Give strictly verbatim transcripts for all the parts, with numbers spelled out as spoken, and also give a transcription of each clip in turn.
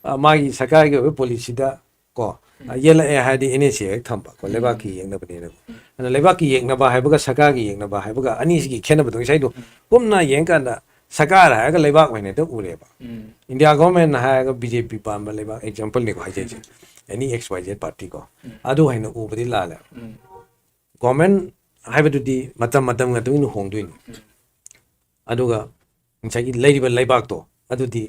ꯑ, ꯃꯥꯒꯤ ꯁꯔꯀꯥꯔꯒꯤ ꯑꯣꯏꯕ ꯄꯣꯂꯤꯁꯤꯗ ꯀꯣ, ꯑ, ꯌꯦꯜꯂꯛꯑꯦ ꯍꯥꯏꯔꯗꯤ ꯑꯦꯟ ꯑꯦꯁ ꯑꯦ ꯍꯦꯛ ꯊꯝꯕ ꯀꯣ, ꯂꯩꯕꯥꯛꯀꯤ ꯌꯦꯛꯅꯕꯅꯦꯅꯀꯣ꯫ ꯑꯗꯨꯅ ꯂꯩꯕꯥꯛꯀꯤ ꯌꯦꯛꯅꯕ ꯍꯥꯏꯕꯒ ꯁꯔꯀꯥꯔꯒꯤ ꯌꯦꯛꯅꯕ ꯍꯥꯏꯕꯒ ꯑꯅꯤꯁꯤꯒꯤ ꯈꯦꯠꯅꯕꯗꯣ ꯉꯁꯥꯏꯗꯣ ꯀꯨꯞꯅ ꯌꯦꯡꯀꯥꯟꯗ ꯁꯔꯀꯥꯔ ꯍꯥꯏꯔꯒ ꯂꯩꯕꯥꯛ ꯑꯣꯏꯅ ꯍꯦꯛꯇ ꯎꯔꯦꯕ꯫ ꯏꯟꯗꯤꯌꯥ ꯒꯣꯔꯃꯦꯟ ꯍꯥꯏꯔꯒ ꯕꯤ ꯖꯦ ꯄꯤ ꯄꯥꯟꯕ ꯂꯩꯕꯥꯛ ꯑꯦꯛꯖꯥꯝꯄꯜꯅꯤꯀꯣ ꯍꯥꯏꯖꯩꯁꯦ, ꯑꯦꯅꯤ ꯑꯦꯛꯁ ꯋꯥꯏ ꯖꯦꯠ ꯄꯥꯔꯇꯤ ꯀꯣ, ꯑꯗꯨ ꯍꯥꯏꯅ ꯎꯕꯗꯤ ꯂꯥꯜꯂꯦ꯫ ꯒꯣꯔꯃꯦꯟ ꯍꯥꯏꯕꯗꯨꯗꯤ ꯃꯇꯝ ꯃꯇꯝꯒꯤ ꯃꯇꯨꯡ ꯏꯟꯅ ꯍꯣꯡꯗꯣꯏꯅꯤ꯫ ꯑꯗꯨꯒ ꯉꯁꯥꯏꯒꯤ ꯂꯩꯔꯤꯕ ꯂꯩꯕꯥꯛꯇꯣ ꯑꯗꯨꯗꯤ,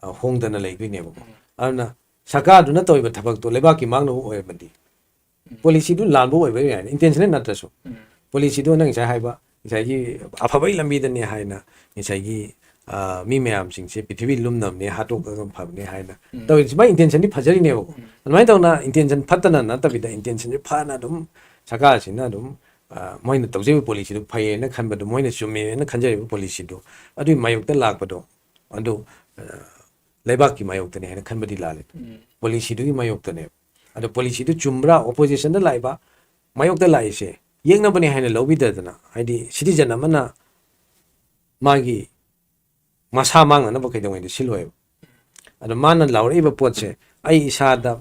ꯑ, ꯍꯣꯡꯗꯅ ꯂꯩꯗꯣꯏꯅꯦꯕꯀꯣ꯫ ꯑꯗꯨꯅ ꯁꯔꯀꯥꯔꯗꯨꯅ ꯇꯧꯔꯤꯕ ꯊꯕꯛꯇꯣ ꯂꯩꯕꯥꯛꯀꯤ ꯃꯥꯡꯅꯕ ꯑꯣꯏꯔꯕꯗꯤ, ꯄꯣꯂꯤꯁꯤꯗꯨ ꯂꯥꯟꯕ ꯑꯣꯏꯕ ꯌꯥꯏ, ꯏꯟꯇꯦꯟꯁꯅꯦꯜ ꯅꯠꯇ꯭ꯔꯁꯨ꯫ ꯄꯣꯂꯤꯁꯤꯗꯨ ꯅꯪ ꯉꯁꯥꯏ ꯍꯥꯏꯕ ꯉꯁꯥꯏꯒꯤ ꯑꯐꯕꯒꯤ ꯂꯝꯕꯤꯗꯅꯦ ꯍꯥꯏꯅ ꯉꯁꯥꯏꯒꯤ, ꯑ, ꯃꯤ ꯃꯌꯥꯝꯁꯤꯡꯁꯦ ꯄ꯭ꯔꯤꯊꯤꯕꯤ ꯂꯨꯝꯅꯕꯅꯦ, ꯍꯥꯠꯇꯣꯛꯑꯒ ꯐꯕꯅꯦ ꯍꯥꯏꯅ ꯇꯧꯔꯤꯁꯦ꯫ ꯃꯥꯏ ꯏꯟꯇꯦꯟꯁꯟꯗꯤ ꯐꯖꯔꯤꯅꯦꯕꯀꯣ꯫ ꯑꯗꯨꯃꯥꯏꯅ ꯇꯧꯅ ꯏꯟꯇꯦꯟꯁꯟ ꯐꯠꯇꯅ ꯅꯠꯇꯕꯤꯗ ꯏꯟꯇꯦꯟꯁꯟꯁꯦ ꯐꯅ ꯑꯗꯨꯝ ꯁꯔꯀꯥꯔꯁꯤꯅ ꯑꯗꯨꯝ, ꯑ, ꯃꯣꯏꯅ ꯇꯧꯖꯔꯤꯕ ꯄꯣꯂꯤꯁꯤꯗꯨ ꯐꯩꯌꯦꯅ ꯈꯟꯕꯗꯣ, ꯃꯣꯏꯅ ꯆꯨꯝꯃꯦꯅ ꯈꯟꯖꯔꯤꯕ ꯄꯣꯂꯤꯁꯤꯗꯨ ꯑꯗꯨꯒꯤ ꯃꯥꯌꯣꯛꯇ ꯂꯥꯛꯄꯗꯣ ꯑꯗꯨ, ꯑ, ꯂꯩꯕꯥꯛꯀꯤ ꯃꯥꯌꯣꯛꯇꯅꯦ ꯍꯥꯏꯅ ꯈꯟꯕꯗꯤ ꯂꯥꯜꯂꯦ꯫ ꯄꯣꯂꯤꯁꯤꯗꯨꯒꯤ ꯃꯥꯌꯣꯛꯇꯅꯦꯕ꯫ ꯑꯗꯣ ꯄꯣꯂꯤꯁꯤꯗꯨ ꯆꯨꯝꯕ꯭ꯔꯥ, ꯑꯣꯄꯣꯖꯤꯁꯟꯗ ꯂꯥꯛꯏꯕ ꯃꯥꯌꯣꯛꯇ ꯂꯥꯛꯏꯁꯦ ꯌꯦꯛꯅꯕꯅꯦ ꯍꯥꯏꯅ ꯂꯧꯕꯤꯗꯗꯅ, ꯍꯥꯏꯗꯤ ꯁꯤꯇꯤꯖꯟ ꯑꯃꯅ ꯃꯥꯒꯤ ꯃꯁꯥ ꯃꯥꯡꯅꯅꯕ ꯀꯩꯗꯧꯉꯩꯗ ꯁꯤꯜꯂꯣꯏꯕ꯫ ꯑꯗꯣ ꯃꯥꯅ ꯂꯥꯎꯔꯛꯏꯕ ꯄꯣꯠꯁꯦ ꯑꯩ ꯏꯁꯥꯗ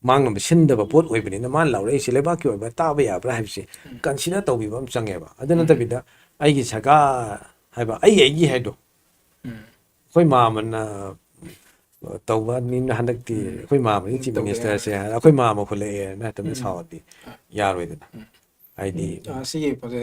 ꯃꯥꯡꯅꯕ ꯁꯤꯟꯗꯕ ꯄꯣꯠ ꯑꯣꯏꯕꯅꯤꯅ ꯃꯥꯅ ꯂꯥꯎꯔꯛꯏꯁꯦ ꯂꯩꯕꯥꯛꯀꯤ ꯑꯣꯏꯕ ꯇꯥꯕ ꯌꯥꯕ꯭ꯔꯥ ꯍꯥꯏꯕꯁꯤ ꯀꯟꯁꯤꯗꯔ ꯇꯧꯕꯤꯕ ꯑꯃ ꯆꯪꯉꯦꯕ꯫ ꯑꯗꯨ ꯅꯠꯇꯕꯤꯗ ꯑꯩꯒꯤ ꯁꯔꯀꯥꯔ ꯍꯥꯏꯕ ꯑꯩꯒꯤ ꯑꯩꯒꯤ ꯍꯥꯏꯗꯣ ꯑꯩꯈꯣꯏ ꯃꯥꯝꯃꯅ ꯇꯧꯕ ꯅꯤꯅ ꯍꯟꯗꯛꯇꯤ ꯑꯩꯈꯣꯏ ꯃꯥꯝꯃꯅ ꯆꯤꯐ ꯃꯤꯅꯤꯁꯇꯔꯁꯦ ꯍꯥꯏꯔ ꯑꯩꯈꯣꯏ ꯃꯥꯝꯃ ꯈꯨꯜꯂꯛꯑꯦꯅ ꯍꯦꯛꯇ ꯁꯥꯎꯔꯗꯤ ꯌꯥꯔꯣꯏꯗꯅ꯫ ꯍꯥꯏꯗꯤ ꯎꯝ, ꯑ, ꯁꯤꯒꯤ ꯄꯣꯠꯁꯦ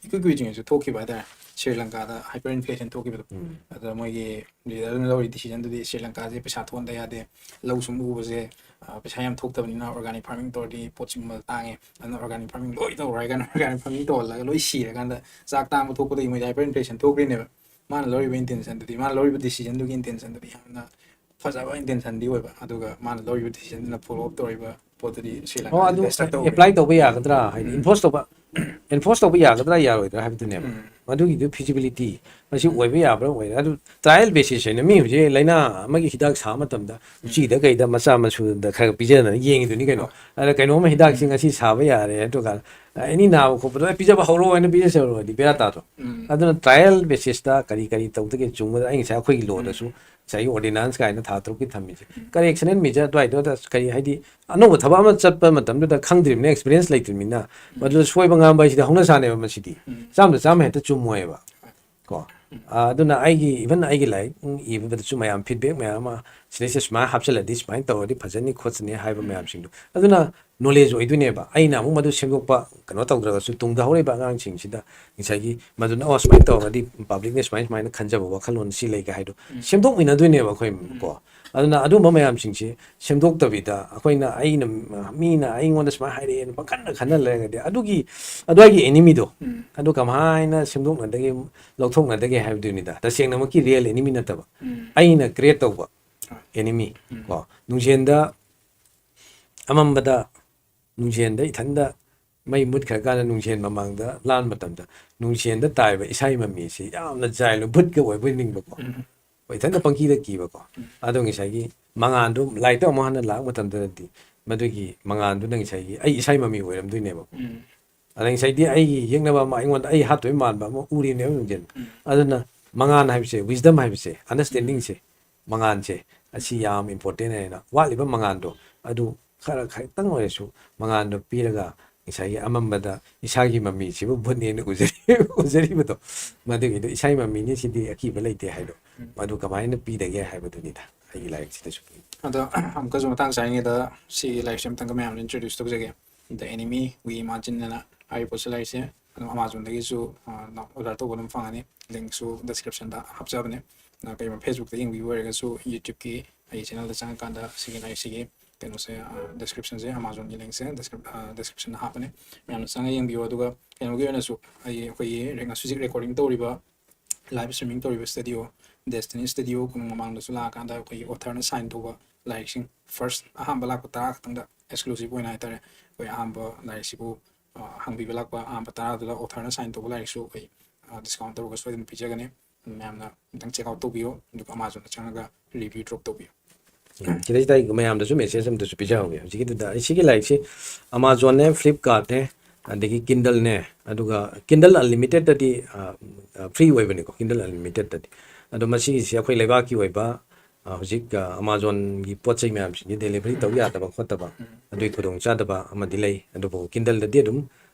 ꯏꯀꯨꯏ ꯀꯨꯏꯗ꯭ꯔꯤꯉꯩꯁꯨ ꯊꯣꯛꯈꯤꯕ ꯍꯥꯏꯇꯥꯔꯦ꯫ ꯁ꯭ꯔꯤ ꯂꯪꯀꯥꯗ ꯍꯥꯏꯄꯔ ꯏꯟꯐ꯭ꯂꯦꯁꯟ ꯊꯣꯛꯈꯤꯕꯗꯣ꯫ ꯎꯝ꯫ ꯑꯗꯨꯗ ꯃꯣꯏꯒꯤ ꯂꯤꯗꯔꯗꯨꯅ ꯂꯧꯔꯤ ꯗꯤꯁꯤꯖꯟꯗꯨꯗꯤ ꯁ꯭ꯔꯤ ꯂꯪꯀꯥꯁꯦ ꯄꯩꯁꯥ ꯊꯣꯛꯍꯟꯗ ꯌꯥꯗꯦ, ꯂꯧ ꯁꯨꯝ ꯎꯕꯁꯦ, ꯑ, ꯄꯩꯁꯥ ꯌꯥꯝ ꯊꯣꯛꯇꯕꯅꯤꯅ ꯑꯣꯔꯒꯥꯅꯤꯛ ꯐꯥꯔꯃꯤꯡ ꯇꯧꯔꯗꯤ ꯄꯣꯠꯁꯦ ꯃꯃꯜ ꯇꯥꯡꯉꯦ, ꯑꯗꯨꯅ ꯑꯣꯔꯒꯥꯅꯤꯛ ꯐꯥꯔꯃꯤꯡ ꯂꯣꯏ ꯇꯧꯔꯣ ꯍꯥꯏ ꯀꯥꯟꯗ ꯑꯣꯔꯒꯥꯅꯤꯛ ꯐꯥꯔꯃꯤꯡ ꯇꯧꯍꯜꯂꯒ ꯂꯣꯏ ꯁꯤꯔꯀꯥꯟꯗ ꯆꯥꯛ ꯇꯥꯡꯕ ꯊꯣꯛꯄꯗꯒꯤ ꯃꯣꯏꯗꯤ ꯍꯥꯏꯄꯔ ꯏꯟꯐ꯭ꯂꯦꯁꯟ ꯊꯣꯛꯈ꯭ꯔꯤꯅꯦꯕ꯫ ꯃꯥꯅ ꯂꯧꯔꯤꯕ ꯏꯟꯇꯦꯟꯁꯟꯗꯨꯗꯤ, ꯃꯥꯅ ꯂꯧꯔꯤꯕ ꯗꯤꯁꯤꯖꯟꯗꯨꯒꯤ ꯏꯟꯇꯦꯟꯁꯟꯗꯨꯗꯤ ꯌꯥꯝꯅ ꯐꯖꯕ ꯏꯟꯇꯦꯟꯁꯟꯗꯤ ꯑꯣꯏꯕ, ꯑꯗꯨꯒ ꯃꯥꯅ ꯂꯧꯔꯤꯕ ꯗꯤꯁꯤꯖꯟꯗꯨꯅ ꯐꯣꯂꯣ ꯑꯞ ꯇꯧꯔꯤꯕ ꯄꯣꯠꯇꯨꯗꯤ ꯁ꯭ꯔꯤ ꯑꯣ, ꯂꯪꯀꯥꯗ ꯑꯗꯨ ꯗꯤꯖꯥꯁꯇꯔ ꯇꯧꯈ꯭ꯔꯦ꯫ ꯑꯦꯄ꯭ꯂꯥꯏ ꯇꯧꯕ ꯌꯥꯒꯗ꯭ꯔꯥ ꯍꯥꯏꯗꯤ ꯎꯝ꯫ ꯏꯟꯐꯣꯔꯁ ꯇꯧꯕ, ꯏꯟꯐꯣꯔꯁ ꯇꯧꯕ ꯌꯥꯒꯗ꯭ꯔꯥ ꯌꯥꯔꯣꯏꯗ꯭ꯔꯥ ꯍꯥꯏꯕꯗꯨꯅꯦꯕ꯫ ꯎꯝ꯫ ꯃꯗꯨꯒꯤꯗꯨ feasibility ꯃꯁꯤ ꯑꯣꯏꯕ ꯌꯥꯕ꯭ꯔꯥ ꯑꯣꯏꯔ ꯑꯗꯨ trial basis ꯍꯥꯏꯅ ꯃꯤ ꯍꯧꯖꯤꯛ ꯂꯥꯏꯅꯥ ꯑꯃꯒꯤ ꯍꯤꯗꯥꯛ ꯁꯥꯕ ꯃꯇꯝꯗ ꯎꯆꯤꯗ ꯀꯩꯗ ꯃꯆꯥ ꯃꯁꯨꯗ ꯈꯔ ꯄꯤꯖꯗꯅ ꯌꯦꯡꯉꯤꯗꯨꯅꯤ ꯀꯩꯅꯣ꯫ ꯑꯗ ꯀꯩꯅꯣꯝꯃ ꯍꯤꯗꯥꯛꯁꯤ ꯉꯁꯤ ꯁꯥꯕ ꯌꯥꯔꯦ ꯑꯗꯨꯒ ꯑꯦꯅꯤ ꯅꯥꯕ ꯈꯣꯠꯄꯗꯣ "ꯑꯦ, ꯄꯤꯖꯕ ꯍꯧꯔꯣ" ꯍꯥꯏꯅ ꯄꯤꯖꯁꯜꯂꯨꯔꯗꯤ ꯕꯦꯔꯥ ꯇꯥꯗ꯭ꯔꯣ? ꯑꯗꯨꯅ trial basisꯇ ꯀꯔꯤ ꯀꯔꯤ ꯇꯧꯗꯒꯦ ꯆꯨꯝꯕꯗ ꯑꯩ ꯉꯁꯥꯏ ꯑꯩꯈꯣꯏꯒꯤ lawꯗꯁꯨ ꯉꯁꯥꯏꯒꯤ ordinance ꯀꯥꯏꯅ ꯊꯥ ꯇꯔꯨꯛꯀꯤ ꯊꯝꯃꯤꯁꯦ correctional measure ꯑꯗꯨꯋꯥꯏꯗꯨꯗ ꯀꯔꯤ ꯍꯥꯏꯗꯤ ꯑꯅꯧꯕ ꯊꯕꯛ ꯑꯃ ꯆꯠꯄ ꯃꯇꯝꯗꯨꯗ ꯈꯪꯗ꯭ꯔꯤꯕꯅꯤꯅ, experience ꯂꯩꯇ꯭ꯔꯤꯕꯅꯤꯅ ꯃꯗꯨꯗ ꯁꯣꯏꯕ ꯉꯥꯝꯕ ꯍꯥꯏꯁꯤꯗꯤ ꯍꯧꯅ ꯁꯥꯅꯦꯕ꯫ ꯃꯁꯤꯗꯤ ꯆꯥꯝꯗ ꯆꯥꯝꯃ ꯍꯦꯛꯇ ꯆꯨꯝꯃꯣꯏꯕ꯫ ꯀꯣ ꯑꯥ, ꯑꯗꯨꯅ ꯑꯩꯒꯤ even ꯑꯩꯒꯤ ꯂꯥꯏꯔꯤꯛ ꯏꯕꯗꯁꯨ ꯃꯌꯥꯝ feedback ꯃꯌꯥꯝ ꯑꯃ ꯁꯤꯗꯩꯁꯤꯗ ꯁꯨꯃꯥꯏꯅ ꯍꯥꯞꯆꯤꯜꯂꯗꯤ ꯁꯨꯃꯥꯏꯅ ꯇꯧꯔꯗꯤ ꯐꯖꯅꯤ ꯈꯣꯠꯆꯅꯤ ꯍꯥꯏꯕ ꯃꯌꯥꯝꯁꯤꯡꯗꯣ ꯑꯗꯨꯅ knowledge ꯑꯣꯏꯗꯣꯏꯅꯦꯕ꯫ ꯑꯩꯅ ꯑꯃꯨꯛ ꯃꯗꯨ ꯁꯦꯝꯗꯣꯛꯄ ꯀꯩꯅꯣ ꯇꯧꯗ꯭ꯔꯒꯁꯨ ꯇꯨꯡꯗ ꯍꯧꯔꯛꯏꯕ ꯑꯉꯥꯡꯁꯤꯡꯁꯤꯗ ꯉꯁꯥꯏꯒꯤ ꯃꯗꯨꯅ ꯑꯣ ꯁꯨꯃꯥꯏꯅ ꯇꯧꯔꯒꯗꯤ publicꯅ ꯁꯨꯃꯥꯏꯅ ꯁꯨꯃꯥꯏꯅ ꯈꯟꯖꯕ ꯋꯥꯈꯜꯂꯣꯟ ꯁꯤ ꯂꯩꯒ ꯍꯥꯏꯗꯣ ꯁꯦꯝꯗꯣꯛꯃꯤꯟꯅꯗꯣꯏꯅꯦꯕ ꯑꯩꯈꯣꯏ꯫ ꯀꯣ ꯑꯗꯨꯅ ꯑꯗꯨꯝꯕ ꯃꯌꯥꯝꯁꯤꯡꯁꯦ ꯁꯦꯝꯗꯣꯛꯇꯕꯤꯗ ꯑꯩꯈꯣꯏꯅ ꯑꯩꯅ ꯃꯤꯅ ꯑꯩꯉꯣꯟꯗ ꯁꯨꯃꯥꯏꯅ ꯍꯥꯏꯔꯛꯑꯦꯅ ꯄꯪꯈꯟꯗ ꯈꯟꯅ ꯂꯩꯔꯒꯗꯤ ꯑꯗꯨꯒꯤ ꯑꯗꯨꯋꯥꯏꯒꯤ enemyꯗꯣ ꯑꯗꯨ ꯀꯃꯥꯏꯅ ꯁꯦꯝꯗꯣꯛꯅꯗꯒꯦ, ꯂꯧꯊꯣꯛꯅꯗꯒꯦ ꯍꯥꯏꯕꯗꯨꯅꯤꯗ꯫ ꯇꯁꯦꯡꯅꯃꯛꯀꯤ real enemy ꯅꯠꯇꯕ, ꯑꯩꯅ create ꯇꯧꯕ enemy꯫ ꯀꯣ ꯅꯨꯡꯖꯦꯟꯗ ꯑꯃꯝꯕꯗ ꯅꯨꯡꯖꯦꯟꯗ ꯏꯊꯟꯗ ꯃꯩ ꯃꯨꯠꯈ꯭ꯔꯀꯥꯟꯗ ꯅꯨꯡꯖꯦꯟ ꯃꯃꯥꯡꯗ ꯂꯥꯟ ꯃꯇꯝꯗ ꯅꯨꯡꯖꯦꯟꯗ ꯇꯥꯏꯕ ꯏꯁꯥꯒꯤ ꯃꯃꯤꯁꯤ ꯌꯥꯝꯅ ꯖꯥꯏꯂꯨ ꯚꯨꯠꯀ ꯑꯣꯏꯕꯣꯏ ꯅꯤꯡꯕꯀꯣ꯫ ꯎꯝ꯫ ꯍꯣꯏ, ꯏꯊꯟꯗ ꯄꯪꯀꯤꯗ ꯀꯤꯕꯀꯣ꯫ ꯎꯝ꯫ ꯑꯗꯣ ꯉꯁꯥꯏꯒꯤ ꯃꯉꯥꯟꯗꯣ ꯂꯥꯏꯠꯇ ꯑꯃꯨꯛ ꯍꯟꯅ ꯂꯥꯛꯄ ꯃꯇꯝꯗꯗꯤ ꯃꯗꯨꯒꯤ ꯃꯉꯥꯟꯗꯨꯅ ꯉꯁꯥꯏꯒꯤ ꯑꯩ ꯏꯁꯥꯒꯤ ꯃꯃꯤ ꯑꯣꯏꯔꯝꯗꯣꯏꯅꯦꯕꯀꯣ꯫ ꯎꯝ꯫ ꯑꯗ ꯉꯁꯥꯏꯗꯤ ꯑꯩꯒꯤ ꯌꯦꯛꯅꯕ ꯑꯃ ꯑꯩꯉꯣꯟꯗ ꯑꯩ ꯍꯥꯠꯇꯣꯏ ꯃꯥꯟꯕ ꯑꯃ ꯎꯔꯤꯅꯦꯕ ꯅꯨꯡꯖꯦꯟ꯫ ꯎꯝ꯫ ꯑꯗꯨꯅ ꯃꯉꯥꯟ ꯍꯥꯏꯕꯁꯦ, wisdom ꯍꯥꯏꯕꯁꯦ, understandingꯁꯦ, ꯃꯉꯥꯟꯁꯦ ꯑꯁꯤ ꯌꯥꯝ important ꯍꯥꯏꯅ ꯋꯥꯠꯂꯤꯕ ꯃꯉꯥꯟꯗꯣ ꯑꯗꯨ ꯈꯔ ꯈꯤꯇꯪ ꯑꯣꯏꯔꯁꯨ ꯃꯉꯥꯟꯗꯣ ꯄꯤꯔꯒ ꯉꯁꯥꯏꯒꯤ ꯑꯃꯝꯕꯗ ꯏꯁꯥꯒꯤ ꯃꯃꯤꯁꯤꯕꯨ ꯚꯨꯠꯅꯦꯅ ꯎꯖꯔꯤ-, ꯎꯖꯔꯤꯕꯗꯣ ꯃꯗꯨꯒꯤꯗꯣ ꯏꯁꯥꯒꯤ ꯃꯃꯤꯅꯤ ꯁꯤꯗꯤ ꯑꯀꯤꯕ ꯂꯩꯇꯦ ꯍꯥꯏꯗꯣ ꯃꯗꯨ ꯀꯃꯥꯏꯅ ꯄꯤꯗꯒꯦ ꯍꯥꯏꯕꯗꯨꯅꯤꯗ ꯑꯩꯒꯤ ꯂꯥꯏꯔꯤꯛꯁꯤꯗꯁꯨ꯫ ꯑꯗꯣ ꯑꯃꯨꯛꯀꯁꯨ ꯃꯇꯥꯡ ꯆꯥꯔꯤꯉꯩꯗ ꯁꯤꯒꯤ ꯂꯥꯏꯔꯤꯛꯁꯦ ꯑꯃꯇꯪꯒ ꯃꯌꯥꯝꯗ introduce ꯇꯧꯖꯒꯦ꯫ The Enemy We Imagine ꯑꯅ ꯍꯥꯏꯔꯤꯕ ꯄꯣꯠꯁꯤ ꯂꯥꯏꯔꯤꯛꯁꯦ ꯑꯗꯨꯝ Amazonꯗꯒꯤꯁꯨ, ꯑ, order ꯇꯧꯕ ꯑꯗꯨꯝ ꯐꯪꯒꯅꯤ꯫ Linkꯁꯨ descriptionꯗ ꯍꯥꯞꯆꯕꯅꯦ꯫ ꯑ, ꯀꯩꯒꯨꯝꯕ Facebookꯇ ꯌꯦꯡꯕꯤꯕ ꯑꯣꯏꯔꯒꯁꯨ YouTubeꯀꯤ ꯑꯩꯒꯤ channelꯗ ꯆꯪꯉꯀꯥꯟꯗ ꯁꯤꯒꯤ ꯂꯥꯏꯔꯤꯛꯁꯤꯒꯤ ꯀꯩꯅꯣꯁꯦ, ꯑ, descriptionꯁꯦ, Amazonꯒꯤ linkꯁꯦ descrip-, ꯑ, descriptionꯗ ꯍꯥꯞꯄꯅꯦ꯫ ꯃꯌꯥꯝꯅ ꯆꯪꯉ ꯌꯦꯡꯕꯤꯌꯨ꯫ ꯑꯗꯨꯒ ꯀꯩꯅꯣꯒꯤ ꯑꯣꯏꯅꯁꯨ ꯑꯩ, ꯑꯩꯈꯣꯏꯒꯤ ꯍꯧꯖꯤꯛ recording ꯇꯧꯔꯤꯕ live streaming ꯇꯧꯔꯤꯕ studio, Destiny Studio ꯀꯣꯅꯨꯡ ꯃꯃꯥꯡꯗꯁꯨ ꯂꯥꯛꯑꯀꯥꯟꯗ ꯑꯩꯈꯣꯏꯒꯤ authorꯅ sign ꯇꯧꯕ ꯂꯥꯏꯔꯤꯛꯁꯤꯡ, first ꯑꯍꯥꯟꯕ ꯂꯥꯛꯄ ꯇꯔꯥ ꯈꯛꯇꯪꯗ exclusive ꯑꯣꯏꯅ ꯍꯥꯏꯇꯥꯔꯦ, ꯑꯩꯈꯣꯏ ꯑꯍꯥꯟꯕ ꯂꯥꯏꯔꯤꯛꯁꯤꯕꯨ, ꯑ, ꯍꯥꯡꯕꯤꯕ ꯂꯥꯛꯄ ꯑꯍꯥꯟꯕ ꯇꯔꯥꯗꯨꯗ authorꯅ sign ꯇꯧꯕ ꯂꯥꯏꯔꯤꯛꯁꯨ ꯑꯩꯈꯣꯏ, ꯗꯤꯁꯀꯥꯎꯟ ꯇꯧꯔꯒ ꯁꯣꯏꯗꯅ ꯄꯤꯖꯒꯅꯤ꯫ ꯃꯌꯥꯝꯅ ꯑꯝꯇꯪ ꯆꯦꯛ ꯑꯥꯎꯠ ꯇꯧꯕꯤꯌꯨ, ꯑꯗꯨꯒ ꯑꯃꯥꯖꯣꯟꯗ ꯆꯪꯉꯒ ꯔꯤꯚ꯭ꯌꯨ ꯗ꯭ꯔꯣꯞ ꯇꯧꯕꯤꯌꯨ꯫ ꯁꯤꯗꯩꯁꯤꯗ ꯑꯩ ꯃꯌꯥꯝꯗꯁꯨ ꯃꯦꯁꯦꯖ ꯑꯃꯇꯁꯨ ꯄꯤꯖꯍꯧꯒꯦ꯫ ꯍꯧꯖꯤꯛꯀꯤꯗꯨꯗ ꯑꯩ ꯁꯤꯒꯤ ꯂꯥꯏꯔꯤꯛꯁꯤ ꯑꯃꯥꯖꯣꯟꯅꯦ, ꯐ꯭ꯂꯤꯞꯀꯥꯔꯠꯅꯦ, ꯑꯗꯒꯤ ꯀꯤꯟꯗꯜꯅꯦ, ꯑꯗꯨꯒ ꯀꯤꯟꯗꯜ ꯑꯟꯂꯤꯃꯤꯇꯦꯠꯇꯗꯤ ꯐ꯭ꯔꯤ ꯑꯣꯏꯕꯅꯤꯀꯣ, ꯀꯤꯟꯗꯜ ꯑꯟꯂꯤꯃꯤꯇꯦꯠꯇꯗꯤ꯫ ꯑꯗꯣ ꯃꯁꯤꯒꯤꯁꯤ ꯑꯩꯈꯣꯏ ꯂꯩꯕꯥꯛꯀꯤ ꯑꯣꯏꯕ ꯍꯧꯖꯤꯛ ꯑꯃꯥꯖꯣꯟꯒꯤ ꯄꯣꯠ ꯆꯩ ꯃꯌꯥꯝꯁꯤꯡꯁꯤ ꯗꯦꯂꯤꯚꯔꯤ ꯇꯧ ꯌꯥꯗꯕ ꯈꯣꯠꯇꯕ ꯑꯗꯨꯒꯤ ꯈꯨꯗꯣꯡꯆꯥꯗꯕ ꯑꯃꯗꯤ ꯂꯩ꯫ ꯑꯗꯨꯕꯨ ꯀꯤꯟꯗꯜꯗꯗꯤ ꯑꯗꯨꯝ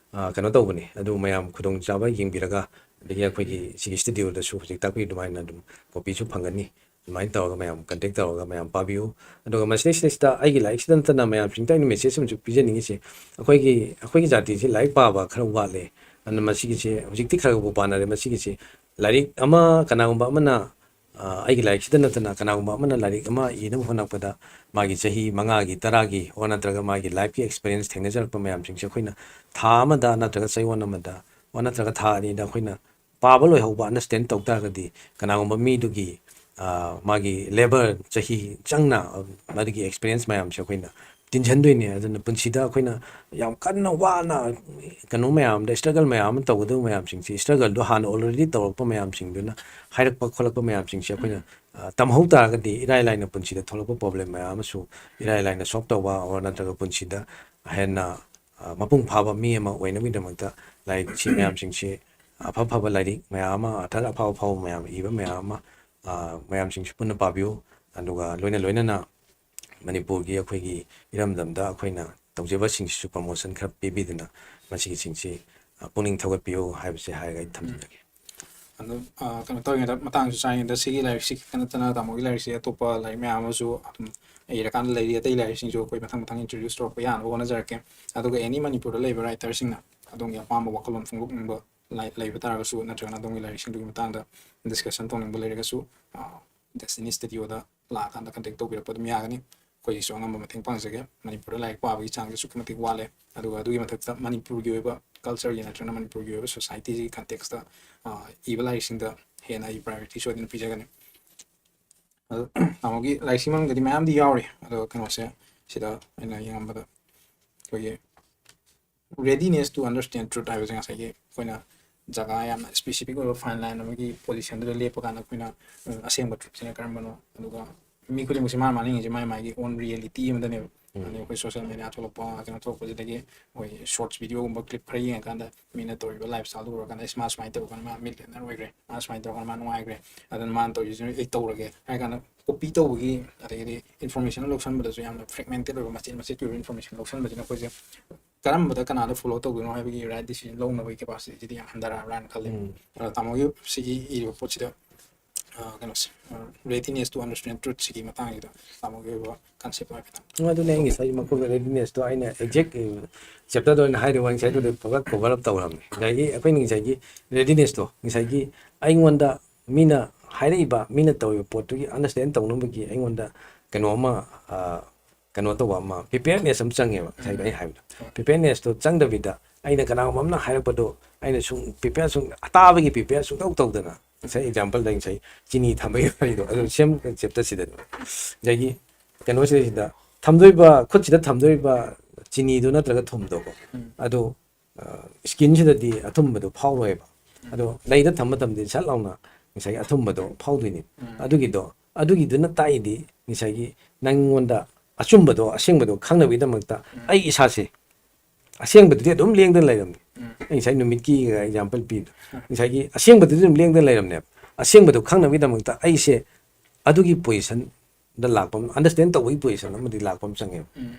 ꯀꯩꯅꯣ ꯇꯧꯕꯅꯤ꯫ ꯑꯗꯨ ꯃꯌꯥꯝ ꯈꯨꯗꯣꯡꯆꯥꯕ ꯌꯦꯡꯕꯤꯔꯒ, ꯑꯗꯒꯤ ꯑꯩꯈꯣꯏꯒꯤ ꯁꯤꯒꯤ ꯁ꯭ꯇꯨꯗꯤꯑꯣꯗꯁꯨ ꯍꯧꯖꯤꯛ ꯇꯥꯛꯄꯤ ꯑꯗꯨꯃꯥꯏꯅ ꯑꯗꯨꯝ ꯀꯣꯄꯤꯁꯨ ꯐꯪꯒꯅꯤ꯫ ꯑꯗꯨꯃꯥꯏꯅ ꯇꯧꯔꯒ ꯃꯌꯥꯝ ꯀꯟꯇꯦꯛ ꯇꯧꯔꯒ ꯃꯌꯥꯝ ꯄꯥꯕꯤꯌꯨ꯫ ꯑꯗꯨꯒ ꯃꯁꯤꯗꯩꯁꯤꯗꯩꯁꯤꯗ ꯑꯩꯒꯤ ꯂꯥꯏꯔꯤꯛꯁꯤꯗ ꯅꯠꯇꯅ ꯃꯌꯥꯝꯁꯤꯡꯗ ꯑꯩꯅ ꯃꯦꯁꯦꯖ ꯑꯃꯁꯨ ꯄꯤꯖꯅꯤꯡꯉꯤꯁꯦ, ꯑꯩꯈꯣꯏꯒꯤ ꯑꯩꯈꯣꯏꯒꯤ ꯖꯥꯇꯤꯁꯤ ꯂꯥꯏꯔꯤꯛ ꯄꯥꯕ ꯈꯔ ꯋꯥꯠꯂꯦ꯫ ꯑꯗꯨꯅ ꯃꯁꯤꯒꯤꯁꯦ ꯍꯧꯖꯤꯛꯇꯤ ꯈꯔ ꯈꯔꯕꯨ ꯄꯥꯅꯔꯦ꯫ ꯃꯁꯤꯒꯤꯁꯦ ꯂꯥꯏꯔꯤꯛ ꯑꯃ ꯀꯅꯥꯒꯨꯝꯕ ꯑꯃꯅ ꯑꯩꯒꯤ ꯂꯥꯏꯔꯤꯛꯁꯤꯗ ꯅꯠꯇꯅ ꯀꯅꯥꯒꯨꯝꯕ ꯑꯃꯅ ꯂꯥꯏꯔꯤꯛ ꯑꯃ ꯏꯅꯕ ꯍꯣꯠꯅꯔꯛꯄꯗ ꯃꯥꯒꯤ ꯆꯍꯤ ꯃꯉꯥꯒꯤ, ꯇꯔꯥꯒꯤ ꯑꯣꯔ ꯅꯠꯇ꯭ꯔꯒ ꯃꯥꯒꯤ ꯂꯥꯏꯐꯀꯤ ꯑꯦꯛꯁꯄꯤꯔꯤꯌꯦꯟꯁ ꯊꯦꯡꯅꯖꯔꯛꯄ ꯃꯌꯥꯝꯁꯤꯡꯁꯦ ꯑꯩꯈꯣꯏꯅ ꯊꯥ ꯑꯃꯗ ꯅꯠꯇ꯭ꯔꯒ ꯆꯌꯣꯜ ꯑꯃꯗ ꯑꯣꯔ ꯅꯠꯇ꯭ꯔꯒ ꯊꯥ ꯑꯅꯤꯗ ꯑꯩꯈꯣꯏꯅ ꯄꯥꯕ ꯂꯣꯏꯍꯧꯕ ꯑꯟꯗꯔꯁ꯭ꯇꯦꯟ ꯇꯧ ꯇꯥꯔꯒꯗꯤ ꯀꯅꯥꯒꯨꯝꯕ ꯃꯤꯗꯨꯒꯤ ꯃꯥꯒꯤ ꯂꯦꯕꯔ ꯆꯍꯤ ꯆꯪꯅ ꯃꯗꯨꯒꯤ ꯑꯦꯛꯁꯄꯤꯔꯤꯌꯦꯟꯁ ꯃꯌꯥꯝꯁꯦ ꯑꯩꯈꯣꯏꯅ ꯇꯤꯟꯁꯤꯟꯗꯣꯏꯅꯦ꯫ ꯑꯗꯨꯅ ꯄꯨꯟꯁꯤꯗ ꯑꯩꯈꯣꯏꯅ ꯌꯥꯝ ꯀꯟꯅ ꯋꯥꯅ ꯀꯩꯅꯣ ꯃꯌꯥꯝꯗ ꯏꯁꯇ꯭ꯔꯒꯜ ꯃꯌꯥꯝ ꯑꯃ ꯇꯧꯒꯗꯕ ꯃꯌꯥꯝꯁꯤꯡꯁꯦ, ꯏꯁꯇ꯭ꯔꯒꯜꯗꯣ ꯍꯥꯟꯅ ꯑꯣꯜꯔꯦꯗꯤ ꯇꯧꯔꯛꯄ ꯃꯌꯥꯝꯁꯤꯡꯗꯨꯅ ꯍꯥꯏꯔꯛꯄ ꯈꯣꯠꯂꯛꯄ ꯃꯌꯥꯝꯁꯤꯡꯁꯦ ꯑꯩꯈꯣꯏꯅ ꯇꯝꯍꯧ ꯇꯥꯔꯒꯗꯤ ꯏꯔꯥꯏ ꯂꯥꯏꯅ ꯄꯨꯟꯁꯤꯗ ꯊꯣꯛꯂꯛꯄ ꯄ꯭ꯔꯣꯕ꯭ꯂꯦꯝ ꯃꯌꯥꯝ ꯑꯃꯁꯨ ꯏꯔꯥꯏ ꯂꯥꯏꯅ ꯁꯣꯜꯕ ꯇꯧꯕ ꯑꯣꯔ ꯅꯠꯇ꯭ꯔꯒ ꯄꯨꯟꯁꯤꯗ ꯍꯦꯟꯅ ꯃꯄꯨꯡ ꯐꯥꯕ ꯃꯤ ꯑꯃ ꯑꯣꯏꯅꯕꯒꯤꯗꯃꯛꯇ ꯂꯥꯏꯔꯤꯛꯁꯤ ꯃꯌꯥꯝꯁꯤꯡꯁꯤ, ꯑꯐ ꯐꯕ ꯂꯥꯏꯔꯤꯛ ꯃꯌꯥꯝ ꯑꯃ, ꯑꯊꯔ ꯑꯐꯥꯎ ꯑꯐꯥꯎꯕ ꯃꯌꯥꯝ ꯏꯕ ꯃꯌꯥꯝ ꯑꯃ ꯃꯌꯥꯝꯁꯤꯡꯁꯨ ꯄꯨꯟꯅ ꯄꯥꯕꯤꯌꯨ꯫ ꯑꯗꯨꯒ ꯂꯣꯏꯅ ꯂꯣꯏꯅꯅ ꯃꯅꯤꯄꯨꯔꯒꯤ ꯑꯩꯈꯣꯏꯒꯤ ꯏꯔꯝꯗꯝꯗ ꯑꯩꯈꯣꯏꯅ ꯇꯧꯖꯕꯁꯤꯡꯁꯤꯁꯨ ꯄ꯭ꯔꯃꯣꯁꯟ ꯈꯔ ꯄꯤꯕꯤꯗꯨꯅ ꯃꯁꯤꯒꯤꯁꯤꯡꯁꯤ ꯄꯨꯛꯅꯤꯡ ꯊꯧꯒꯠꯄꯤꯌꯨ ꯍꯥꯏꯕꯁꯤ ꯍꯥꯏꯔꯒ ꯑꯩ ꯊꯝꯖꯔꯒꯦ꯫ ꯑꯗꯣ ꯀꯩꯅꯣ ꯇꯧꯔꯤꯉꯩꯗ, ꯃꯇꯥꯡꯁꯨ ꯆꯥꯔꯤꯉꯩꯗ, ꯁꯤꯒꯤ ꯂꯥꯏꯔꯤꯛꯁꯤ ꯈꯛꯇ ꯅꯠꯇꯅ ꯇꯥꯃꯣꯒꯤ ꯂꯥꯏꯔꯤꯛꯁꯤ ꯑꯇꯣꯞꯄ ꯂꯥꯏꯔꯤꯛ ꯃꯌꯥꯝ ꯑꯃꯁꯨ ꯑꯗꯨꯝ ꯏꯔꯀꯥꯟꯗ ꯂꯩꯔꯤ꯫ ꯑꯇꯩ ꯂꯥꯏꯔꯤꯛꯁꯤꯡꯁꯨ ꯑꯩꯈꯣꯏ ꯃꯊꯪ ꯃꯊꯪ ꯏꯟꯇ꯭ꯔꯣꯗ꯭ꯌꯨꯁ ꯇꯧꯔꯛꯄ ꯌꯥꯅꯕ ꯍꯣꯠꯅꯖꯔꯛꯀꯦ꯫ ꯑꯗꯨꯒ ꯑꯦꯅꯤ ꯃꯅꯤꯄꯨꯔꯗ ꯂꯩꯕ ꯔꯥꯏꯇꯔꯁꯤꯡꯅ ꯑꯗꯣꯝꯒꯤ ꯑꯄꯥꯝꯕ ꯋꯥꯈꯜꯂꯣꯟ ꯐꯣꯡꯗꯣꯛꯅꯤꯡꯕ ꯂꯩꯕ ꯇꯥꯔꯒꯁꯨ ꯅꯠꯇ꯭ꯔꯒꯅ ꯑꯗꯣꯝꯒꯤ ꯂꯥꯏꯔꯤꯛꯁꯤꯡꯗꯨꯒꯤ ꯃꯇꯥꯡꯗ ꯗꯤꯁꯀꯁꯟ ꯇꯧꯅꯤꯡꯕ ꯂꯩꯔꯒꯁꯨ ꯗꯦꯁꯇꯤꯅꯤ ꯁ꯭ꯇꯨꯗꯤꯑꯣꯗ ꯂꯥꯛꯑꯀꯥꯟꯗ ꯀꯟꯇꯦꯛ ꯇꯧꯕꯤꯔꯛꯄ ꯑꯗꯨꯝ ꯌꯥꯒꯅꯤ꯫ ꯑꯩꯈꯣꯏꯒꯤꯁꯨ ꯑꯉꯝꯕ ꯃꯇꯦꯡ ꯄꯥꯡꯖꯒꯦ꯫ ꯃꯅꯤꯄꯨꯔꯗ ꯂꯥꯏꯔꯤꯛ ꯄꯥꯕꯒꯤ ꯆꯥꯡꯁꯦ ꯑꯁꯨꯛꯀꯤ ꯃꯇꯤꯛ ꯋꯥꯠꯂꯦ꯫ ꯑꯗꯨꯒ ꯑꯗꯨꯒꯤ ꯃꯊꯛꯇ ꯃꯅꯤꯄꯨꯔꯒꯤ ꯑꯣꯏꯕ ꯀꯜꯆꯔꯒꯤ ꯅꯠꯇ꯭ꯔꯒꯅ ꯃꯅꯤꯄꯨꯔꯒꯤ ꯑꯣꯏꯕ ꯁꯣꯁꯥꯏꯇꯤꯁꯤꯒꯤ ꯀꯟꯇꯦꯛꯁꯇ ꯏꯕ ꯂꯥꯏꯔꯤꯛꯁꯤꯡꯗ ꯍꯦꯟꯅ ꯑꯩ ꯄ꯭ꯔꯥꯏꯌꯣꯔꯤꯇꯤ ꯁꯣꯏꯗꯅ ꯄꯤꯖꯒꯅꯤ꯫ ꯑꯗꯨ ꯇꯥꯃꯣꯒꯤ ꯂꯥꯏꯔꯤꯛꯁꯤ ꯃꯅꯨꯡꯗꯗꯤ ꯃꯌꯥꯝꯗꯤ ꯌꯥꯎꯔꯤ꯫ ꯑꯗꯣ ꯀꯩꯅꯣꯁꯦ, ꯁꯤꯗ ꯑꯩꯅ ꯌꯦꯡꯉꯝꯕꯗ ꯑꯩꯈꯣꯏꯒꯤ readiness to understand truth ꯍꯥꯏꯕꯁꯦ ꯉꯁꯥꯏꯒꯤ ꯑꯩꯈꯣꯏꯅ ꯖꯒꯥ ꯌꯥꯝꯅ specific ꯑꯣꯏꯕ fine line ꯑꯃꯒꯤ position ꯗꯨꯗ ꯂꯦꯞꯄ ꯀꯥꯟꯗ ꯑꯩꯈꯣꯏꯅ, ꯑ, ꯑꯁꯦꯡꯕ truth ꯁꯤꯅ ꯀꯔꯝꯕꯅꯣ, ꯑꯗꯨꯒ ꯃꯤ ꯈꯨꯗꯤꯡꯃꯛꯁꯦ ꯃꯥꯅ ꯃꯥꯅ ꯌꯦꯡꯉꯤꯁꯦ ꯃꯥꯏ ꯃꯥꯒꯤ own reality ꯑꯃꯗꯅꯦꯕ꯫ ꯑꯗꯩ ꯑꯩꯈꯣꯏ social media ꯊꯣꯛꯂꯛꯄ, ꯀꯩꯅꯣ ꯊꯣꯛꯂꯛꯄꯁꯤꯗꯒꯤ ꯑꯩꯈꯣꯏ shorts video ꯒꯨꯝꯕ clip ꯈꯔ ꯌꯦꯡꯉꯀꯥꯟꯗ ꯃꯤꯅ ꯇꯧꯔꯤꯕ lifestyle ꯗꯨ ꯎꯔꯀꯥꯟꯗ, "ꯑꯁ, ꯃꯥ ꯁꯨꯃꯥꯏꯅ ꯇꯧꯔꯀꯥꯟꯗ ꯃꯥ millionaire ꯑꯣꯏꯈ꯭ꯔꯦ, ꯃꯥ ꯁꯨꯃꯥꯏꯅ ꯇꯧꯔꯀꯥꯟꯗ ꯃꯥ ꯅꯨꯡꯉꯥꯏꯈ꯭ꯔꯦ, ꯑꯗꯨꯅ ꯃꯥꯅ ꯇꯧꯔꯤꯁꯤꯁꯨ ꯑꯩ ꯇꯧꯔꯒꯦ" ꯍꯥꯏꯔ ꯀꯥꯟꯗ copy ꯇꯧꯕꯒꯤ, ꯑꯗꯒꯤꯗꯤ information ꯂꯧꯁꯟꯕꯗꯁꯨ ꯌꯥꯝꯅ fragmented ꯑꯣꯏꯕ, ꯃꯆꯦꯠ ꯃꯆꯦꯠꯀꯤ ꯑꯣꯏꯕ information ꯂꯧꯁꯟꯕꯁꯤꯅ ꯑꯩꯈꯣꯏꯁꯦ ꯀꯔꯝꯕꯗ ꯀꯅꯥꯗ follow ꯇꯧꯗꯣꯏꯅꯣ ꯍꯥꯏꯕꯒꯤ right decision ꯂꯧꯅꯕꯒꯤ capacity ꯁꯤꯗꯤ ꯌꯥꯝ ꯍꯟꯊꯔꯕ꯭ꯔꯥꯅ ꯈꯜꯂꯦ꯫ ꯎꯝ꯫ ꯑꯗꯣ ꯇꯥꯃꯣꯒꯤ ꯁꯤꯒꯤ ꯏꯔꯤꯕ ꯄꯣꯠꯁꯤꯗ, ꯑ, ꯀꯩꯅꯣꯁꯦ, ꯑ, readiness to understand truth ꯁꯤꯒꯤ ꯃꯇꯥꯡꯁꯤꯗ ꯇꯥꯃꯣꯒꯤ ꯑꯣꯏꯕ concept ꯍꯥꯏꯐꯦꯠꯇꯪ꯫ ꯎꯝ, ꯑꯗꯨꯅꯦ ꯑꯩ ꯉꯁꯥꯏ ꯃꯈꯣꯏꯒꯤ readiness ꯇꯣ ꯑꯩꯅ exact, ꯑ, chapter ꯗ ꯑꯣꯏꯅ ꯍꯥꯏꯔꯤꯕ ꯉꯁꯥꯏꯗꯨꯗ ꯎꯝ꯫ ꯐꯖꯅ cover up ꯇꯧꯔꯕꯅꯤ꯫ ꯉꯁꯥꯏꯒꯤ ꯑꯩꯈꯣꯏꯅ ꯉꯁꯥꯏꯒꯤ readiness ꯇꯣ ꯉꯁꯥꯏꯒꯤ ꯑꯩꯉꯣꯟꯗ ꯃꯤꯅ ꯍꯥꯏꯔꯛꯏꯕ, ꯃꯤꯅ ꯇꯧꯔꯤꯕ ꯄꯣꯠꯇꯨꯒꯤ understand ꯇꯧꯅꯕꯒꯤ ꯑꯩꯉꯣꯟꯗ ꯀꯩꯅꯣ ꯑꯃ, ꯑ, ꯀꯩꯅꯣ ꯇꯧꯕ ꯑꯃ, preparedness ꯑꯃ ꯆꯪꯉꯦꯕ꯫ ꯉꯁꯥꯏꯗ ꯎꯝ꯫ ꯑꯩ ꯍꯥꯏꯕꯗꯣ, ꯍꯣꯏ꯫ Preparedness ꯇꯣ ꯆꯪꯗꯕꯤꯗ ꯑꯩꯅ ꯀꯅꯥꯒꯨꯝꯕ ꯑꯃꯅ ꯍꯥꯏꯔꯛꯄꯗꯣ ꯑꯩꯅ ꯁꯨꯝ prepare ꯁꯨꯝ, ꯑꯇꯥꯕꯒꯤ prepare ꯁꯨꯡꯇꯧ ꯇꯧꯗꯅ, ꯉꯁꯥꯏ example ꯗ ꯉꯁꯥꯏ ꯆꯤꯅꯤ ꯊꯝꯕꯒꯤ ꯋꯥꯔꯤꯗꯣ ꯑꯗꯨ same concept ꯁꯤꯗꯅꯦꯕ꯫ ꯑꯗꯒꯤ ꯀꯩꯅꯣꯁꯤꯗꯩꯁꯤꯗ ꯊꯝꯗꯣꯏꯕ, ꯈꯨꯠꯁꯤꯗ ꯊꯝꯗꯣꯏꯕ ꯆꯤꯅꯤꯗꯣ ꯅꯠꯇ꯭ꯔꯒ ꯊꯨꯝꯗꯣꯀꯣ, ꯎꯝ꯫ ꯑꯗꯣ, ꯑ, skin ꯁꯤꯗꯗꯤ ꯑꯊꯨꯝꯕꯗꯣ ꯐꯥꯎꯔꯣꯏꯕ꯫ ꯎꯝ꯫ ꯑꯗꯣ ꯂꯩꯗ ꯊꯝꯕ ꯃꯇꯝꯗꯗꯤ ꯁꯠ ꯂꯥꯎꯅ ꯉꯁꯥꯏꯒꯤ ꯑꯊꯨꯝꯕꯗꯣ ꯐꯥꯎꯗꯣꯏꯅꯤ꯫ ꯎꯝ꯫ ꯑꯗꯨꯒꯤꯗꯣ, ꯑꯗꯨꯒꯤꯗꯨꯅ ꯇꯥꯛꯏꯗꯤ ꯉꯁꯥꯏꯒꯤ ꯅꯪꯉꯣꯟꯗ ꯑꯆꯨꯝꯕꯗꯣ, ꯑꯁꯦꯡꯕꯗꯣ ꯈꯪꯅꯕꯒꯤꯗꯃꯛꯇ ꯎꯝ꯫ ꯑꯩ ꯏꯁꯥꯁꯦ ꯑꯁꯦꯡꯕꯗꯨꯗꯤ ꯑꯗꯨꯝ ꯂꯦꯡꯗꯅ ꯂꯩꯔꯝꯃꯤ꯫ ꯎꯝ꯫ ꯑꯩ ꯉꯁꯥꯏ ꯅꯨꯃꯤꯠꯀꯤ example ꯄꯤꯕꯗꯣ, ꯎꯝ꯫ ꯉꯁꯥꯏꯒꯤ ꯑꯁꯦꯡꯕꯗꯨꯗꯤ ꯑꯗꯨꯝ ꯂꯦꯡꯗꯅ ꯂꯩꯔꯝꯅꯦꯕ꯫ ꯑꯁꯦꯡꯕꯗꯣ ꯈꯪꯅꯕꯒꯤꯗꯃꯛꯇ ꯑꯩꯁꯦ ꯑꯗꯨꯒꯤ position ꯗ ꯂꯥꯛꯄ ꯑꯃ, understand ꯇꯧꯕꯒꯤ position ꯑꯃꯗꯤ ꯂꯥꯛꯄ ꯑꯃ ꯆꯪꯉꯦꯕ꯫ ꯎꯝ꯫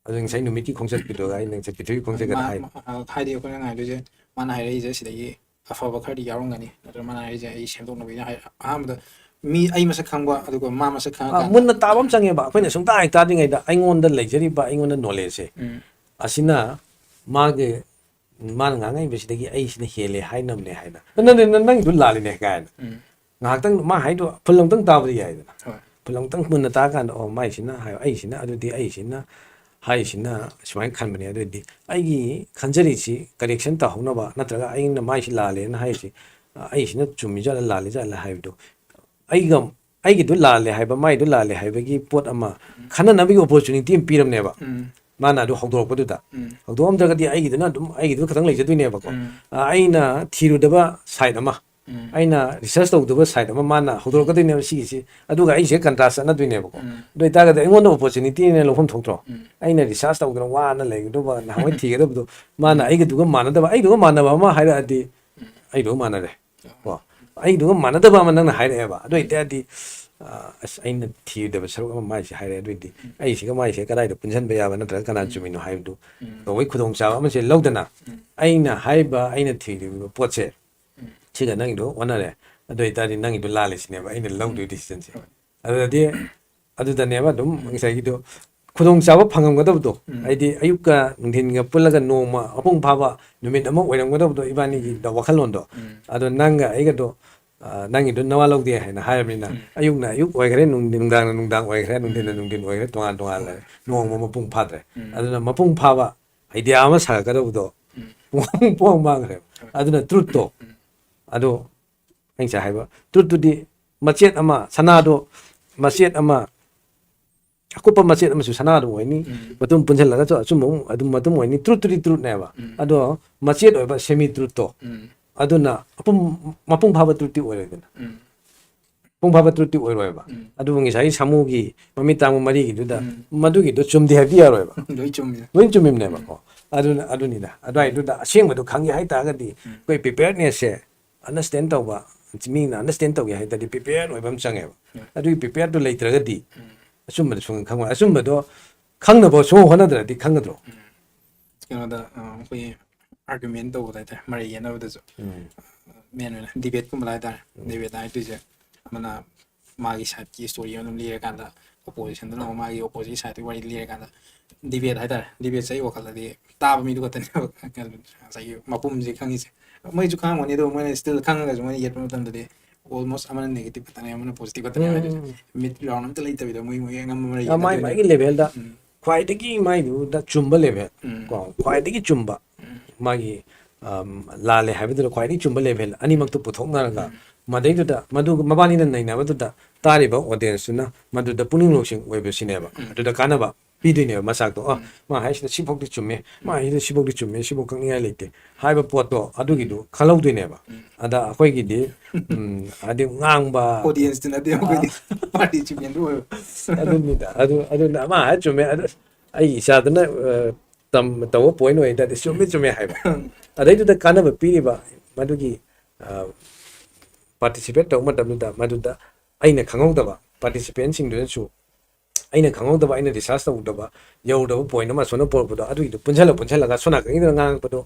ꯑꯗꯨ ꯉꯁꯥꯏ ꯅꯨꯃꯤꯠꯀꯤ ꯈꯣꯡꯆꯠꯀꯤꯗꯨꯒ ꯑꯩꯅ ꯉꯁꯥꯏ ꯄ꯭ꯔꯤꯊꯤꯕꯤ ꯈꯣꯡꯆꯠꯀꯗ ꯃꯥ-, ꯍꯥꯏ꯫ ꯃꯥ-, ꯍꯥꯏꯗꯤ ꯑꯩꯈꯣꯏꯅ ꯉꯥꯏꯗꯣꯏꯁꯦ, ꯃꯥꯅ ꯍꯥꯏꯔꯛꯏꯁꯦ ꯁꯤꯗꯒꯤ ꯑꯐꯕ ꯈꯔꯗꯤ ꯌꯥꯎꯔꯝꯒꯅꯤ, ꯅꯠꯇ꯭ꯔꯒ ꯃꯥꯅ ꯍꯥꯏꯔꯛꯏꯁꯦ ꯑꯩ ꯁꯦꯝꯗꯣꯛꯅꯕꯒꯤꯅ ꯍꯥꯏ-, ꯑꯍꯥꯟꯕꯗ ꯃꯤ ꯑꯩ ꯃꯁꯛ ꯈꯪꯕ, ꯑꯗꯨꯒ ꯃꯥ ꯃꯁꯛ ꯑ, ꯈꯪꯉꯀꯥꯟꯗ ꯃꯨꯟꯅ ꯇꯥꯕ ꯑꯃ ꯆꯪꯉꯦꯕ꯫ ꯑꯩꯈꯣꯏꯅ ꯎꯝ꯫ ꯁꯨꯡꯇꯥ ꯍꯦꯛ ꯇꯥꯗ꯭ꯔꯤꯉꯩꯗ ꯑꯩꯉꯣꯟꯗ ꯂꯩꯖꯔꯤꯕ, ꯑꯩꯉꯣꯟꯗ knowledge ꯁꯦ, ꯎꯝ꯫ ꯑꯁꯤꯅ ꯃꯥꯒꯤ, ꯃꯥꯅ ꯉꯥꯡꯉꯛꯏꯕꯁꯤꯗꯒꯤ ꯑꯩꯁꯤꯅ ꯍꯦꯜꯂꯦ ꯍꯥꯏꯅꯕꯅꯦ ꯍꯥꯏꯅ꯫ "ꯅꯪ, ꯅꯪ, ꯅꯪ, ꯅꯪꯒꯤꯗꯨ ꯂꯥꯜꯂꯤꯅꯦ" ꯀꯥꯏꯅ꯫ ꯎꯝ꯫ ꯉꯥꯏꯍꯥꯛꯇꯪ ꯃꯥ ꯍꯥꯏꯗꯣ ꯐꯨꯜ ꯑꯃꯨꯛꯇꯪ ꯇꯥꯕꯗꯤ ꯌꯥꯏꯗꯅ꯫ ꯍꯣꯏ꯫ ꯐꯨꯜ ꯑꯃꯨꯛꯇꯪ ꯃꯨꯟꯅ ꯇꯥꯀꯥꯟꯗ, "ꯑꯣ, ꯃꯥꯏꯁꯤꯅ ꯍꯥꯏ, ꯑꯩꯁꯤꯅ ꯑꯗꯨꯗꯤ ꯑꯩꯁꯤꯅ ꯍꯥꯏꯁꯤꯅ ꯁꯨꯃꯥꯏꯅ ꯈꯟꯕꯅꯦ, ꯑꯗꯨꯗꯤ ꯑꯩꯒꯤ ꯈꯟꯖꯔꯤꯁꯤ correction ꯇꯧꯍꯧꯅꯕ, ꯅꯠꯇ꯭ꯔꯒ ꯑꯩꯅ ꯃꯥꯏꯁꯤ ꯂꯥꯜꯂꯦꯅ ꯍꯥꯏꯔꯤꯁꯤ, ꯑ, ꯑꯩꯁꯤꯅ ꯆꯨꯝꯃꯤ ꯖꯥꯠꯂ ꯂꯥꯜꯂꯤ ꯖꯥꯠꯂ ꯍꯥꯏꯕꯗꯣ ꯑꯩꯒ, ꯑꯩꯒꯤꯗꯨ ꯂꯥꯜꯂꯦ ꯍꯥꯏꯕ, ꯃꯥꯏꯗꯨ ꯂꯥꯜꯂꯦ ꯍꯥꯏꯕꯒꯤ ꯄꯣꯠ ꯑꯃ ꯎꯝ꯫ ꯈꯟꯅꯅꯕꯒꯤ opportunity ꯑꯃ ꯄꯤꯔꯝꯅꯦꯕ"꯫ ꯎꯝ꯫ ꯃꯥꯅ ꯑꯗꯨ ꯍꯧꯗꯣꯔꯛꯄꯗꯨꯗ꯫ ꯎꯝ ꯍꯧꯗꯣꯛꯑꯝꯗ꯭ꯔꯒꯗꯤ ꯑꯩꯒꯤꯗꯨꯅ ꯑꯗꯨꯝ ꯑꯩꯒꯤꯗꯨ ꯈꯛꯇꯪ ꯂꯩꯖꯗꯣꯏꯅꯦꯕꯀꯣ꯫ ꯎꯝ ꯑ, ꯑꯩꯅ ꯊꯤꯔꯨꯗꯕ ꯁꯥꯏꯠ ꯑꯃ, ꯎꯝ ꯑꯩꯅ ꯔꯤꯁꯔꯁ ꯇꯧꯗꯕ ꯁꯥꯏꯠ ꯑꯃ ꯃꯥꯅ ꯍꯧꯗꯣꯔꯛꯀꯗꯣꯏꯅꯦꯕ ꯁꯤꯒꯤꯁꯤ꯫ ꯑꯗꯨꯒ ꯑꯩꯁꯦ ꯀꯟꯇ꯭ꯔꯥꯁ ꯆꯠꯅꯗꯣꯏꯅꯦꯕꯀꯣ꯫ ꯎꯝ ꯑꯗꯨ ꯑꯣꯏꯇꯥꯔꯒꯗꯤ ꯑꯩꯉꯣꯟꯗ ꯑꯣꯄꯣꯔꯆꯨꯅꯤꯇꯤꯅꯦ ꯂꯧꯐꯝ ꯊꯣꯛꯇ꯭ꯔꯣ? ꯎꯝ ꯑꯩꯅ ꯔꯤꯁꯔꯁ ꯇꯧꯗꯅ ꯋꯥꯅ ꯂꯩꯒꯗꯧꯕ ꯅꯍꯥꯟꯋꯥꯏ ꯊꯤꯒꯗꯕꯗꯣ, ꯃꯥꯅ ꯎꯝ ꯑꯩꯒꯤꯗꯨꯒ ꯃꯥꯟꯅꯗꯕ, ꯑꯩꯗꯨꯒ ꯃꯥꯟꯅꯕ ꯑꯃ ꯍꯥꯏꯔꯛꯑꯗꯤ, ꯑꯩꯗꯨꯒ ꯃꯥꯟꯅꯔꯦ ꯀꯣ꯫ ꯑꯩꯗꯨꯒ ꯃꯥꯟꯅꯗꯕ ꯑꯃ ꯅꯪꯅ ꯍꯥꯏꯔꯛꯑꯦꯕ, ꯑꯗꯨ ꯑꯣꯏꯇꯥꯔꯗꯤ, ꯑ, ꯑꯁ, ꯑꯩꯅ ꯊꯤꯗꯕ ꯁꯔꯨꯛ ꯑꯃ ꯃꯥꯏꯁꯦ ꯍꯥꯏꯔꯛꯑꯦ, ꯑꯗꯨ ꯑꯣꯏꯗꯤ ꯑꯩꯁꯤꯒ ꯃꯥꯏꯁꯦ ꯀꯗꯥꯏꯗ ꯄꯨꯟꯁꯤꯟꯕ ꯌꯥꯕ ꯅꯠꯇ꯭ꯔꯒ ꯀꯅꯥ ꯎꯝ ꯆꯨꯝꯃꯤꯅꯣ ꯍꯥꯏꯕꯗꯨ ꯎꯝ ꯇꯧꯕꯒꯤ ꯈꯨꯗꯣꯡꯆꯥꯕ ꯑꯃꯁꯦ ꯂꯧꯗꯅ, ꯎꯝ ꯑꯩꯅ ꯍꯥꯏꯕ, ꯑꯩꯅ ꯊꯤꯔꯤꯕ ꯄꯣꯠꯁꯦ ꯎꯝ ꯁꯤꯒ ꯅꯪꯒꯤꯗꯣ ꯑꯣꯟꯅꯔꯦ, ꯑꯗꯨ ꯑꯣꯏꯇꯥꯔꯗꯤ ꯅꯪꯒꯤꯗꯣ ꯂꯥꯜꯂꯦ ꯁꯤꯅꯦꯕ ꯑꯩꯅ ꯎꯝ ꯂꯧꯗꯣꯏ ꯗꯤꯁꯤꯖꯟꯁꯦ꯫ ꯍꯣꯏ ꯑꯗꯨꯗꯗꯤ, ꯑꯗꯨꯗꯅꯦꯕ ꯑꯗꯨꯝ ꯎꯝ ꯉꯁꯥꯏꯒꯤꯗꯣ ꯈꯨꯗꯣꯡꯆꯥꯕ ꯐꯪꯉꯝꯒꯗꯕꯗꯣ, ꯎꯝ ꯍꯥꯏꯗꯤ ꯑꯌꯨꯛꯀ ꯅꯨꯡꯊꯤꯟꯒ ꯄꯨꯜꯂꯒ ꯅꯣꯡꯃ ꯃꯄꯨꯡ ꯐꯥꯕ ꯅꯨꯃꯤꯠ ꯑꯃ ꯑꯣꯏꯔꯝꯒꯗꯕꯗꯣ ꯏꯕꯥꯅꯤꯒꯤ ꯎꯝ ꯋꯥꯈꯜꯂꯣꯟꯗꯣ꯫ ꯎꯝ ꯑꯗꯣ ꯅꯪꯒ ꯑꯩꯒꯗꯣ, ꯑ, ꯅꯪꯒꯤꯗꯣ ꯅꯋꯥ ꯂꯧꯗꯦ ꯍꯥꯏꯅ ꯍꯥꯏꯔꯕꯅꯤꯅ, ꯎꯝ ꯑꯌꯨꯛꯅ ꯑꯌꯨꯛ ꯑꯣꯏꯈ꯭ꯔꯦ, ꯅꯨꯡ-, ꯅꯨꯡꯗꯥꯡꯅ ꯅꯨꯡꯗꯥꯡ ꯑꯣꯏꯈ꯭ꯔꯦ, ꯅꯨꯡꯊꯤꯟꯅ ꯎꯝ ꯅꯨꯡꯊꯤꯟ ꯑꯣꯏꯈ꯭ꯔꯦ, ꯇꯣꯉꯥꯟ ꯇꯣꯉꯥꯟ ꯍꯣꯏ ꯂꯩꯔꯦ, ꯅꯣꯡꯃ ꯃꯄꯨꯡ ꯐꯥꯗ꯭ꯔꯦ꯫ ꯎꯝ ꯑꯗꯨꯅ ꯃꯄꯨꯡ ꯐꯥꯕ ꯑꯥꯏꯗꯤꯌꯥ ꯑꯃ ꯁꯥꯒꯠꯀꯗꯕꯗꯣ ꯎꯝ ꯄꯨꯡ ꯑꯃ ꯄꯨꯡ ꯑꯃ ꯃꯥꯡꯈ꯭ꯔꯦ꯫ ꯍꯣꯏ ꯑꯗꯨꯅ ꯇ꯭ꯔꯨꯠꯇꯣ, ꯎꯝ ꯑꯗꯣ ꯑꯩ ꯉꯁꯥꯏ ꯍꯥꯏꯕ ꯇ꯭ꯔꯨꯠꯇꯨꯗꯤ ꯃꯆꯦꯠ ꯑꯃ, ꯁꯅꯥꯗꯣ ꯃꯆꯦꯠ ꯑꯃ, ꯑꯀꯨꯞꯄ ꯃꯆꯦꯠ ꯑꯃꯁꯨ ꯁꯅꯥꯗꯣ ꯑꯣꯏꯅꯤ, ꯎꯝ ꯃꯇꯨꯝ ꯄꯨꯟꯁꯤꯜꯂꯒꯁꯨ ꯑꯆꯨꯝꯕ ꯑꯃ ꯑꯗꯨꯝ ꯃꯇꯨꯝ ꯑꯣꯏꯅꯤ꯫ ꯇ꯭ꯔꯨꯠꯇꯨꯗꯤ ꯇ꯭ꯔꯨꯠꯅꯦꯕ, ꯎꯝ ꯑꯗꯣ ꯃꯆꯦꯠ ꯑꯣꯏꯕ ꯁꯦꯃꯤ ꯇ꯭ꯔꯨꯠꯇꯣ, ꯎꯝ ꯑꯗꯨꯅ ꯑꯄꯨꯝ-, ꯃꯄꯨꯡ ꯐꯥꯕ ꯇ꯭ꯔꯨꯠꯇꯤ ꯑꯣꯏꯔꯣꯏꯗꯅ꯫ ꯎꯝ ꯃꯄꯨꯡ ꯐꯥꯕ ꯇ꯭ꯔꯨꯠꯇꯤ ꯑꯣꯏꯔꯣꯏꯕ꯫ ꯎꯝ ꯑꯗꯨꯕꯨ ꯉꯁꯥꯏꯒꯤ ꯁꯥꯃꯨꯒꯤ ꯃꯃꯤꯠ ꯇꯥꯡꯕ ꯃꯔꯤꯒꯤꯗꯨꯗ ꯎꯝ ꯃꯗꯨꯒꯤꯗꯣ ꯆꯨꯝꯗꯦ ꯍꯥꯏꯕꯗꯤ ꯌꯥꯔꯣꯏꯕ, ꯂꯣꯏ ꯆꯨꯝꯃꯤ꯫ ꯂꯣꯏ ꯆꯨꯝꯃꯤꯕꯅꯦꯕꯀꯣ꯫ ꯑꯗꯨꯅ ꯑꯗꯨꯅꯤꯗ, ꯑꯗꯨꯋꯥꯏꯗꯨꯗ ꯑꯁꯦꯡꯕꯗꯣ ꯈꯪꯒꯦ ꯍꯥꯏꯇꯥꯔꯒꯗꯤ ꯎꯝ ꯑꯩꯈꯣꯏ ꯄ꯭ꯔꯤꯄꯦꯌꯔꯅꯦꯁꯁꯦ ꯑꯟꯗꯔꯁꯇꯦꯟ ꯇꯧꯕ, ꯃꯤꯅ ꯑꯟꯗꯔꯁꯇꯦꯟ ꯇꯧꯒꯦ ꯍꯥꯏ ꯇꯥꯔꯗꯤ ꯄ꯭ꯔꯤꯄꯦꯌꯔ ꯑꯣꯏꯕ ꯑꯃ ꯆꯪꯉꯦꯕ꯫ ꯎꯝ ꯑꯗꯨꯒꯤ ꯄ꯭ꯔꯤꯄꯦꯌꯔꯗꯨ ꯂꯩꯇ꯭ꯔꯒꯗꯤ ꯎꯝ ꯑꯆꯨꯝꯕꯗꯣ ꯁꯨꯡꯈꯪ ꯈꯪꯉꯣꯏ꯫ ꯑꯆꯨꯝꯕꯗꯣ ꯈꯪꯅꯕ ꯁꯨꯡ ꯍꯣꯠꯅꯗ꯭ꯔꯗꯤ ꯈꯪꯒꯗ꯭ꯔꯣ? ꯎꯝ ꯀꯩꯅꯣꯗ, ꯑ, ꯑꯩꯈꯣꯏꯒꯤ ꯑꯥꯔꯒꯨꯃꯦꯟ ꯇꯧꯕꯗ ꯍꯥꯏꯇꯥꯔꯦ, ꯃꯔꯩ ꯌꯦꯠꯅꯕꯗꯁꯨ ꯎꯝ ꯃꯦꯟ ꯑꯣꯏꯅ ꯗꯤꯕꯦꯠꯀꯨꯝꯕ ꯍꯥꯏꯇꯥꯔꯦ꯫ ꯗꯤꯕꯦꯠ ꯍꯥꯏꯗꯣꯏꯁꯦ ꯑꯃꯅ ꯃꯥꯒꯤ ꯁꯥꯏꯠꯀꯤ ꯁ꯭ꯇꯣꯔꯤ ꯑꯃ ꯑꯗꯨꯝ ꯂꯤꯔꯀꯥꯟꯗ, ꯑꯣꯄꯣꯖꯤꯁꯟꯗꯨꯅ ꯑꯃꯨꯛ ꯃꯥꯒꯤ ꯑꯣꯄꯣꯖꯤꯠ ꯁꯥꯏꯠꯇꯨꯒꯤ ꯋꯥꯔꯤ ꯂꯤꯔꯀꯥꯟꯗ, ꯗꯤꯕꯦꯠ ꯍꯥꯏꯇꯥꯔꯦ, ꯗꯤꯕꯦꯠꯁꯦ ꯑꯩ ꯋꯥꯈꯜꯗꯗꯤ ꯇꯥꯕ ꯃꯤꯗꯨ ꯈꯛꯇꯅꯦꯕ ꯉꯁꯥꯏꯒꯤ ꯃꯄꯨꯝꯁꯦ ꯈꯪꯉꯤꯁꯦ꯫ ꯃꯣꯏꯁꯨ ꯈꯪꯉꯝꯒꯅꯤ, ꯑꯗꯣ ꯃꯣꯏꯅ ꯁ꯭ꯇꯤꯜ ꯈꯪꯉꯒꯁꯨ ꯃꯣꯏꯅ ꯌꯦꯠꯄ ꯃꯇꯝꯗꯗꯤ ꯑꯣꯜꯃꯣꯁ ꯑꯃꯅ ꯅꯦꯒꯦꯇꯤꯞ ꯈꯛꯇꯅꯦ, ꯑꯃꯅ ꯄꯣꯖꯤꯇꯤꯞ ꯈꯛꯇꯅꯦ ꯍꯥꯏꯗꯣꯏꯁꯦ꯫ ꯎꯝ ꯃꯤꯠ ꯔꯥꯎꯟ ꯑꯝꯇ ꯂꯩꯇꯕꯤꯗ ꯃꯣꯏ ꯃꯣꯏ ꯑꯉꯝꯕ ꯃꯔꯩ ꯃꯥꯏ ꯌꯦꯠꯅꯗꯣꯏꯅꯦ꯫ ꯃꯥꯏꯒꯤ ꯂꯦꯚꯦꯜꯗ ꯎꯝ ꯈ꯭ꯋꯥꯏꯗꯒꯤ ꯃꯥꯏꯗꯨꯗ ꯆꯨꯝꯕ ꯂꯦꯚꯦꯜ ꯎꯝ ꯀꯣ, ꯈ꯭ꯋꯥꯏꯗꯒꯤ ꯆꯨꯝꯕ ꯎꯝ ꯃꯥꯒꯤ, ꯑꯝ, ꯂꯥꯜꯂꯦ ꯍꯥꯏꯕꯗꯨꯗ ꯈ꯭ꯋꯥꯏꯗꯒꯤ ꯆꯨꯝꯕ ꯂꯦꯚꯦꯜ ꯑꯅꯤꯃꯛꯇꯣ ꯄꯨꯊꯣꯛꯅꯔꯒ, ꯎꯝ ꯃꯗꯩꯗꯨꯗ ꯃꯗꯨ ꯃꯕꯥꯅꯤꯅ ꯅꯩꯅꯕꯗꯨꯗ ꯇꯥꯔꯤꯕ ꯑꯣꯗꯤꯌꯦꯟꯁꯇꯨꯅ ꯃꯗꯨꯗ ꯄꯨꯛꯅꯤꯡ ꯂꯧꯁꯤꯡ ꯑꯣꯏꯕ ꯁꯤꯅꯦꯕ꯫ ꯎꯝ ꯑꯗꯨꯗ ꯀꯥꯟꯅꯕ ꯄꯤꯗꯣꯏꯅꯦꯕ ꯃꯆꯥꯛꯇꯣ꯫ ꯑ, ꯃꯥ ꯍꯥꯏꯁꯤꯅ ꯁꯤꯐꯥꯎꯗꯤ ꯆꯨꯝꯃꯦ, ꯃꯥ ꯍꯥꯏꯁꯤꯅ ꯁꯤꯐꯥꯎꯗꯤ ꯆꯨꯝꯃꯦ, ꯁꯤꯐꯥꯎ ꯀꯛꯅꯤꯡꯉꯥꯏ ꯂꯩꯇꯦ ꯍꯥꯏꯕ ꯄꯣꯠꯇꯣ ꯑꯗꯨꯒꯤꯗꯨ ꯈꯜꯍꯧꯗꯣꯏꯅꯦꯕ꯫ ꯑꯗ ꯑꯩꯈꯣꯏꯒꯤꯗꯤ, ꯎꯝ, ꯍꯥꯏꯗꯤ ꯉꯥꯡꯕ ꯑꯣꯗꯤꯌꯦꯟꯁꯇꯨꯅꯗꯤ ꯑꯩꯈꯣꯏꯗꯤ ꯄꯥꯔꯇꯤꯁꯤꯄꯦꯟꯗꯨ ꯑꯣꯏꯕ꯫ ꯑꯗꯨꯅꯤꯗ꯫ ꯑꯗꯨ, ꯑꯗꯨꯅ ꯃꯥ ꯍꯥꯏ ꯆꯨꯝꯃꯦ꯫ ꯑꯗꯨ ꯑꯩ ꯏꯆꯥꯗꯨꯅ, ꯑ, ꯇꯝ-, ꯇꯧꯕ ꯄꯣꯏꯟ ꯑꯣꯏ ꯇꯥꯔꯗꯤ ꯆꯨꯝꯃꯦ, ꯆꯨꯝꯃꯦ ꯍꯥꯏꯕ꯫ ꯑꯗꯩꯗꯨꯗ ꯀꯥꯟꯅꯕ ꯄꯤꯔꯤꯕ ꯃꯗꯨꯒꯤ, ꯑ, ꯄꯥꯔꯇꯤꯁꯤꯄꯦꯠ ꯇꯧꯕ ꯃꯇꯝꯗꯨꯗ ꯃꯗꯨꯗ ꯑꯩꯅ ꯈꯪꯍꯧꯗꯕ, ꯄꯥꯔꯇꯤꯁꯤꯄꯦꯟꯁꯤꯡꯗꯨꯅꯁꯨ ꯑꯩꯅ ꯈꯪꯍꯧꯗꯕ, ꯑꯩꯅ ꯔꯤꯁꯥꯔꯁ ꯇꯧꯗꯕ, ꯌꯧꯗꯕ ꯄꯣꯏꯟ ꯑꯃ ꯑꯁꯣꯝꯅ ꯄꯨꯔꯛꯄꯗꯣ, ꯑꯗꯨꯒꯤꯗꯣ ꯄꯨꯟꯁꯤꯜꯂ ꯄꯨꯟꯁꯤꯜꯂꯒ ꯁꯣꯝ ꯅꯥꯀꯟꯒꯤꯗꯨꯅ ꯉꯥꯡꯉꯛꯄꯗꯣ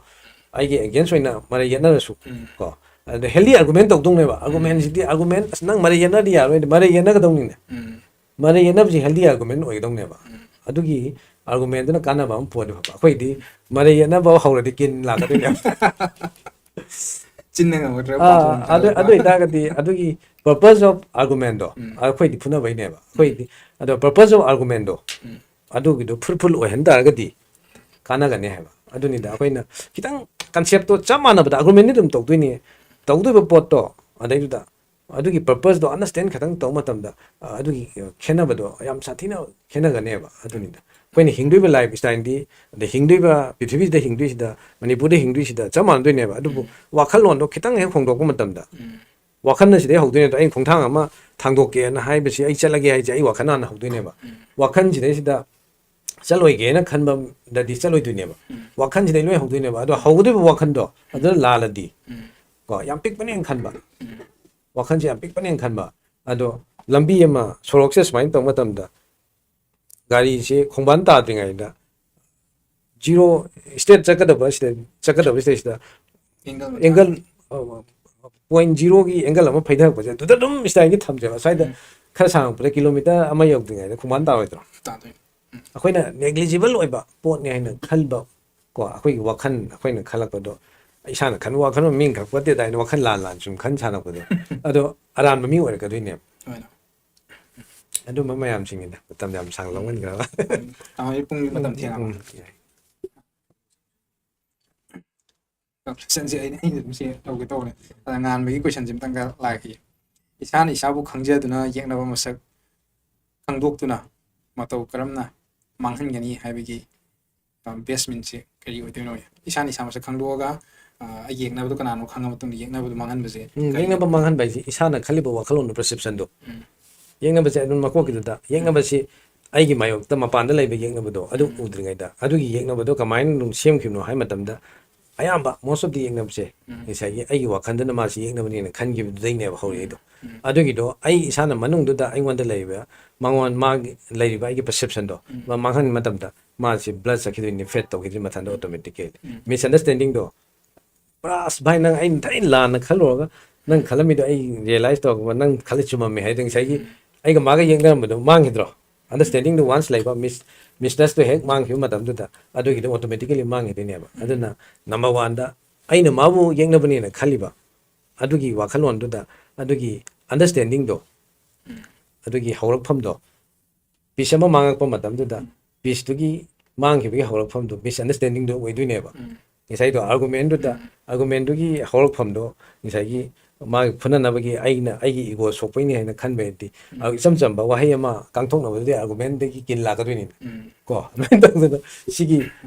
ꯑꯩꯒꯤ ꯑꯦꯒꯦꯟꯁ ꯑꯣꯏꯅ ꯃꯔꯩ ꯌꯦꯠꯅꯔꯁꯨ, ꯎꯝ, ꯀꯣ, ꯑꯗꯨꯗ ꯍꯦꯜꯗꯤ ꯑꯥꯔꯒꯨꯃꯦꯟ ꯇꯧꯗꯧꯅꯦꯕ꯫ ꯑꯥꯔꯒꯨꯃꯦꯟꯁꯤꯗꯤ, ꯑꯥꯔꯒꯨꯃꯦꯟ, "ꯑꯁ, ꯅꯪ ꯃꯔꯩ ꯌꯦꯠꯅꯔꯗꯤ ꯌꯥꯔꯣꯏ", ꯃꯔꯩ ꯌꯦꯠꯅꯒꯗꯧꯅꯤꯅꯦ꯫ ꯎꯝ꯫ ꯃꯔꯩ ꯌꯦꯠꯅꯕꯁꯤ ꯍꯦꯜꯗꯤ ꯑꯥꯔꯒꯨꯃꯦꯟ ꯑꯣꯏꯒꯗꯧꯅꯦꯕ꯫ ꯎꯝ꯫ ꯑꯗꯨꯒꯤ ꯑꯥꯔꯒꯨꯃꯦꯟꯗꯨꯅ ꯀꯥꯟꯅꯕ ꯑꯃ ꯄꯨꯔꯗꯤ ꯐꯕ꯫ ꯑꯩꯈꯣꯏꯗꯤ ꯃꯔꯩ ꯌꯦꯠꯅꯕ ꯍꯧꯔꯗꯤ ꯀꯤꯟ ꯂꯥꯛꯀꯗꯣꯏꯅꯦꯕ꯫ ꯆꯤꯟꯅ ꯉꯝꯒꯗ꯭ꯔꯥ? ꯑꯥ, ꯄꯥꯡꯊꯣꯛ ꯑꯗꯨ, ꯉꯝꯗ꯭ꯔꯥ? ꯑꯗꯨ ꯑꯣꯏꯇꯥꯔꯒꯗꯤ ꯑꯗꯨꯒꯤ purpose of argumentꯗꯣ, ꯎꯝ, ꯑꯩꯈꯣꯏꯗꯤ ꯐꯨꯅꯕꯩꯅꯦꯕ꯫ ꯑꯩꯈꯣꯏꯗꯤ, ꯎꯝ, ꯑꯗꯣ purpose of argumentꯗꯣ, ꯎꯝ, ꯑꯗꯨꯒꯤꯗꯣ ꯐꯨꯜꯐꯤꯜ ꯑꯣꯏꯍꯟ ꯇꯥꯔꯒꯗꯤ ꯀꯥꯟꯅꯒꯅꯤ ꯍꯥꯏꯕ꯫ ꯑꯗꯨꯅꯤꯗ ꯑꯩꯈꯣꯏꯅ ꯈꯤꯇꯪ ꯀꯟꯁꯦꯞꯇꯣ ꯆꯞ ꯃꯥꯟꯅꯕꯗ ꯑꯥꯔꯒꯨꯃꯦꯟꯗꯤ ꯑꯗꯨꯝ ꯇꯧꯗꯣꯏꯅꯤ, ꯇꯧꯗꯣꯏꯕ ꯄꯣꯠꯇꯣ, ꯑꯗꯩꯗꯨꯗ ꯑꯗꯨꯒꯤ purposeꯗꯣ understand ꯈꯤꯇꯪ ꯇꯧꯕ ꯃꯇꯝꯗ, ꯑ, ꯑꯗꯨꯒꯤ ꯈꯦꯠꯅꯕꯗꯣ ꯌꯥꯝ ꯁꯥꯊꯤꯅ ꯈꯦꯠꯅꯒꯅꯦꯕ꯫ ꯑꯗꯨꯅꯤꯗ ꯑꯩꯈꯣꯏꯅ ꯍꯤꯡꯗꯣꯏꯕ life styleꯗꯤ, ꯑꯗꯩ ꯍꯤꯡꯗꯣꯏꯕ, ꯄ꯭ꯔꯤꯊꯤꯕꯤꯁꯤꯗ ꯍꯤꯡꯗꯣꯏꯁꯤꯗ, ꯃꯅꯤꯄꯨꯔꯗ ꯍꯤꯡꯗꯣꯏꯁꯤꯗ ꯆꯞ ꯃꯥꯟꯅꯗꯣꯏꯅꯦꯕ꯫ ꯑꯗꯨꯕꯨ, ꯎꯝ, ꯋꯥꯈꯜꯂꯣꯟꯗꯣ ꯈꯤꯇꯪ ꯍꯦꯛ ꯍꯣꯡꯗꯣꯛꯄ ꯃꯇꯝꯗ, ꯎꯝ, ꯋꯥꯈꯜꯅ ꯁꯤꯗꯩ ꯍꯧꯗꯣꯏꯅꯦ꯫ ꯑꯗꯣ ꯑꯩꯅ ꯈꯣꯡꯊꯥꯡ ꯑꯃ ꯊꯥꯡꯗꯣꯛꯀꯦꯅ ꯍꯥꯏꯕꯁꯤ ꯑꯩ ꯆꯠꯂꯒꯦ ꯍꯥꯏꯁꯦ ꯑꯩ ꯋꯥꯈꯜ ꯍꯥꯟꯅ ꯍꯧꯗꯣꯏꯅꯦꯕ꯫ ꯎꯝ꯫ ꯋꯥꯈꯜꯁꯤꯗꯩꯁꯤꯗ ꯆꯠꯂꯣꯏꯒꯦꯅ ꯈꯟꯕꯗꯗꯤ ꯆꯠꯂꯣꯏꯗꯣꯏꯅꯦꯕ꯫ ꯎꯝ꯫ ꯋꯥꯈꯜꯁꯤꯗꯩ ꯂꯣꯏ ꯍꯧꯗꯣꯏꯅꯦꯕ꯫ ꯑꯗꯣ ꯍꯧꯒꯗꯣꯏꯕ ꯋꯥꯈꯜꯗꯣ ꯑꯗꯨꯅ ꯂꯥꯜꯂꯗꯤ, ꯎꯝ, ꯀꯣ, ꯌꯥꯝ ꯄꯤꯛꯄꯅꯦꯅ ꯈꯟꯕ꯫ ꯎꯝ꯫ ꯋꯥꯈꯜꯁꯦ ꯌꯥꯝ ꯄꯤꯛꯄꯅꯦꯅ ꯈꯟꯕ꯫ ꯑꯗꯣ ꯂꯝꯕꯤ ꯑꯃ, ꯁꯣꯔꯣꯛꯁꯦ ꯁꯨꯃꯥꯏꯅ ꯇꯧꯕ ꯃꯇꯝꯗ ꯒꯥꯔꯤꯁꯦ ꯈꯣꯡꯕꯥꯟ ꯇꯥꯗ꯭ꯔꯤꯉꯩꯗ zero, straight ꯆꯠꯀꯗꯕ ꯁꯤꯗ, ꯆꯠꯀꯗꯕ ꯁꯤꯗꯩꯁꯤꯗ angle ꯑꯃ angle, ꯑ, point zeroꯒꯤ angle ꯑꯃ ꯐꯩꯊꯔꯛꯄꯁꯦ ꯑꯗꯨꯗ ꯑꯗꯨꯝ styleꯒꯤ ꯊꯝꯖꯦꯕ꯫ ꯁ꯭ꯋꯥꯏꯗ, ꯎꯝ, ꯈꯔ ꯁꯥꯡꯉꯛꯄꯗ kilometre ꯑꯃ ꯌꯧꯗ꯭ꯔꯤꯉꯩꯗ ꯈꯣꯡꯕꯥꯟ ꯇꯥꯔꯣꯏꯗ꯭ꯔꯣ? ꯇꯥꯗꯣꯏꯅꯤ꯫ ꯎꯝ꯫ ꯑꯩꯈꯣꯏꯅ negligible ꯑꯣꯏꯕ ꯄꯣꯠꯅꯤ ꯍꯥꯏꯅ ꯈꯟꯕ, ꯀꯣ, ꯑꯩꯈꯣꯏꯒꯤ ꯋꯥꯈꯜ, ꯑꯩꯈꯣꯏꯅ ꯈꯜꯂꯛꯄꯗꯣ, ꯏꯁꯥꯅ ꯈꯟꯕ ꯋꯥꯈꯜ ꯑꯃ ꯃꯤꯅ ꯈꯜꯂꯛꯄ ꯅꯠꯇꯦꯗ ꯍꯥꯏꯅ ꯋꯥꯈꯜ ꯂꯥꯟ ꯂꯥꯟ ꯁꯨꯝ ꯈꯟ ꯁꯥꯟꯅꯕꯗꯣ, ꯑꯗꯣ ꯑꯔꯥꯟꯕ ꯃꯤ ꯑꯣꯏꯔꯛꯀꯗꯣꯏꯅꯦꯕ꯫ ꯍꯣꯏ꯫ ꯑꯗꯨꯝꯕ ꯃꯌꯥꯝꯁꯤꯡꯅꯤꯗ꯫ ꯃꯇꯝ ꯌꯥꯝ ꯁꯥꯡ ꯂꯧꯍꯟꯈ꯭ꯔꯕ꯫ ꯎꯝ, ꯇꯥꯃꯣ, ꯑꯩ ꯄꯨꯡ ꯃꯇꯝ ꯊꯦꯡꯉꯕ? ꯎꯝ, ꯌꯥꯏ꯫ Conclusionꯁꯦ ꯑꯩꯅ, ꯑꯩꯅ ꯑꯗꯨꯝ ꯁꯤ ꯇꯧꯒꯦ ꯇꯧꯕꯅꯦ꯫ ꯑꯗ ꯉꯥꯟꯕꯒꯤ questionꯁꯦ ꯑꯝꯇꯪꯒ ꯂꯥꯛꯈꯤꯒꯦ꯫ "ꯏꯁꯥꯅ ꯏꯁꯥꯕꯨ ꯈꯪꯖꯗꯨꯅ ꯌꯦꯛꯅꯕ ꯃꯁꯛ ꯈꯪꯗꯣꯛꯇꯨꯅ ꯃꯇꯧ ꯀꯔꯝꯅ ꯃꯥꯡꯍꯟꯒꯅꯤ ꯍꯥꯏꯕꯒꯤ ꯕꯦꯁꯃꯦꯟꯁꯦ ꯀꯔꯤ ꯑꯣꯏꯗꯣꯏꯅꯣ? ꯏꯁꯥꯅ ꯏꯁꯥ ꯃꯁꯛ ꯈꯪꯗꯣꯛꯑꯒ ꯑ, ꯑꯩꯒꯤ ꯌꯦꯛꯅꯕꯗꯣ ꯀꯅꯥꯅꯣ ꯈꯪꯉ ꯃꯇꯨꯡꯗ ꯌꯦꯛꯅꯕꯗꯣ ꯃꯥꯡꯍꯟꯕꯁꯦ ꯎꯝ, ꯀꯔꯤ? ꯌꯦꯛꯅꯕ ꯃꯥꯡꯍꯟꯕ ꯍꯥꯏꯁꯦ ꯏꯁꯥꯅ ꯈꯜꯂꯤꯕ ꯋꯥꯈꯜꯂꯣꯟꯗꯣ, ꯄꯔꯁꯦꯞꯁꯟꯗꯣ, ꯎꯝ. ꯌꯦꯛꯅꯕꯁꯦ ꯑꯗꯨꯝ ꯃꯀꯣꯛꯀꯤꯗꯨꯗ ꯌꯦꯛꯅꯕꯁꯤ ꯑꯩꯒꯤ ꯃꯥꯌꯣꯛꯇ ꯃꯄꯥꯟꯗ ꯂꯩꯕ ꯌꯦꯛꯅꯕꯗꯣ ꯑꯗꯨ ꯎꯝ. ꯎꯗ꯭ꯔꯤꯉꯩꯗ ꯑꯗꯨꯒꯤ ꯌꯦꯛꯅꯕꯗꯣ ꯀꯃꯥꯏꯅ ꯑꯗꯨꯝ ꯁꯦꯝꯈꯤꯕꯅꯣ ꯍꯥꯏ ꯃꯇꯝꯗ ꯑꯌꯥꯝꯕ most of the ꯌꯦꯛꯅꯕꯁꯦ ꯎꯝ. ꯉꯁꯥꯏꯒꯤ ꯑꯩꯒꯤ ꯋꯥꯈꯜꯗꯅ ꯃꯥꯁꯤ ꯌꯦꯛꯅꯕꯅꯦꯅ ꯈꯟꯈꯤꯕꯗꯨꯗꯩꯅꯦꯕ ꯍꯧꯔꯛꯏꯗꯣ꯫ ꯎꯝ. ꯑꯗꯨꯒꯤꯗꯣ ꯑꯩ ꯏꯁꯥꯅ ꯃꯅꯨꯡꯗꯨꯗ ꯑꯩꯉꯣꯟꯗ ꯂꯩꯔꯤꯕ ꯃꯉꯣꯟ ꯃꯥꯒꯤ ꯂꯩꯔꯤꯕ ꯑꯩꯒꯤ ꯄꯔꯁꯦꯞꯁꯟꯗꯣ ꯎꯝ. ꯃꯥ ꯃꯥꯡꯍꯟꯕ ꯃꯇꯝꯗ ꯃꯥꯁꯤ ꯕ꯭ꯂꯔ ꯆꯠꯈꯤꯗꯣꯏꯅꯤ, ꯐꯦꯠ ꯇꯧꯈꯤꯗꯣꯏꯅꯤ ꯃꯊꯟꯇ ꯑꯣꯇꯣꯃꯦꯇꯤꯀꯦꯂꯤ꯫ ꯎꯝ. ꯃꯤꯁꯑꯟꯗꯔꯁꯇꯦꯟꯗꯤꯡꯗꯣ ꯄꯨꯔꯥ ꯑꯁ ꯚꯥꯏ, ꯅꯪ ꯑꯩꯅ ꯊꯥꯏꯅ ꯂꯥꯟꯅ ꯈꯜꯂꯨꯔꯒ ꯅꯪ ꯈꯜꯂꯝꯃꯤꯗꯣ ꯑꯩ ꯔꯤꯌꯦꯂꯥꯏꯁ ꯇꯧꯔꯛꯄ, ꯅꯪ ꯈꯜꯂꯤ ꯆꯨꯝꯃꯝꯃꯦ ꯍꯥꯏꯗꯣ ꯉꯁꯥꯏꯒꯤ ꯑꯩꯒ ꯃꯥꯒ ꯌꯦꯡꯅꯔꯝꯕꯗꯣ ꯃꯥꯡꯈꯤꯗ꯭ꯔꯣ? ꯑꯟꯗꯔꯁꯇꯦꯟꯗꯤꯡꯗꯣ ꯋꯥꯟꯁ ꯂꯩꯕ, ꯃꯤꯁ ꯃꯤꯁꯇ꯭ꯔꯁꯇꯣ ꯍꯦꯛ ꯃꯥꯡꯈꯤꯕ ꯃꯇꯝꯗꯨꯗ ꯑꯗꯨꯒꯤꯗꯣ ꯑꯣꯇꯣꯃꯦꯇꯤꯀꯦꯂꯤ ꯃꯥꯡꯈꯤꯗꯣꯏꯅꯦꯕ꯫ ꯑꯗꯨꯅ ꯅꯝꯕꯔ ꯋꯥꯟꯗ ꯑꯩꯅ ꯃꯥꯕꯨ ꯌꯦꯛꯅꯕꯅꯦꯅ ꯈꯜꯂꯤꯕ ꯑꯗꯨꯒꯤ ꯋꯥꯈꯜꯂꯣꯟꯗꯨꯗ, ꯑꯗꯨꯒꯤ ꯑꯟꯗꯔꯁꯇꯦꯟꯗꯤꯡꯗꯣ, ꯑꯗꯨꯒꯤ ꯍꯧꯔꯛꯐꯝꯗꯣ, ꯄꯤꯁ ꯑꯃ ꯃꯥꯡꯉꯛꯄ ꯃꯇꯝꯗꯨꯗ ꯄꯤꯁꯇꯨꯒꯤ ꯃꯥꯡꯈꯤꯕꯒꯤ ꯍꯧꯔꯛꯐꯝꯗꯣ ꯃꯤꯁꯑꯟꯗꯔꯁꯇꯦꯟꯗꯤꯡꯗꯣ ꯑꯣꯏꯗꯣꯏꯅꯦꯕ꯫ ꯎꯝ. ꯉꯁꯥꯏꯗꯣ ꯑꯥꯔꯒꯨꯃꯦꯟꯗꯨꯗ, ꯎꯝ. ꯑꯥꯔꯒꯨꯃꯦꯟꯗꯨꯒꯤ ꯍꯧꯔꯛꯐꯝꯗꯣ ꯉꯁꯥꯏꯒꯤ ꯃꯥꯒꯤ ꯐꯨꯅꯅꯕꯒꯤ ꯑꯩꯅ ꯑꯩꯒꯤ ꯏꯒꯣ ꯁꯣꯛꯄꯩꯅꯤ ꯍꯥꯏꯅ ꯈꯟꯕꯩꯗꯤ, ꯎꯝ. ꯑ, ꯏꯆꯝ ꯆꯝꯕ ꯋꯥꯍꯩ ꯑꯃ ꯀꯥꯡꯊꯣꯛꯅꯕꯗꯨꯗꯤ ꯑꯥꯔꯒꯨꯃꯦꯟꯗꯒꯤ ꯀꯤꯟ ꯂꯥꯛꯀꯗꯣꯏꯅꯤꯅ꯫ ꯎꯝ. ꯀꯣ, ꯑꯗꯨꯃꯥꯏꯅ ꯇꯧꯗꯅ ꯁꯤꯒꯤ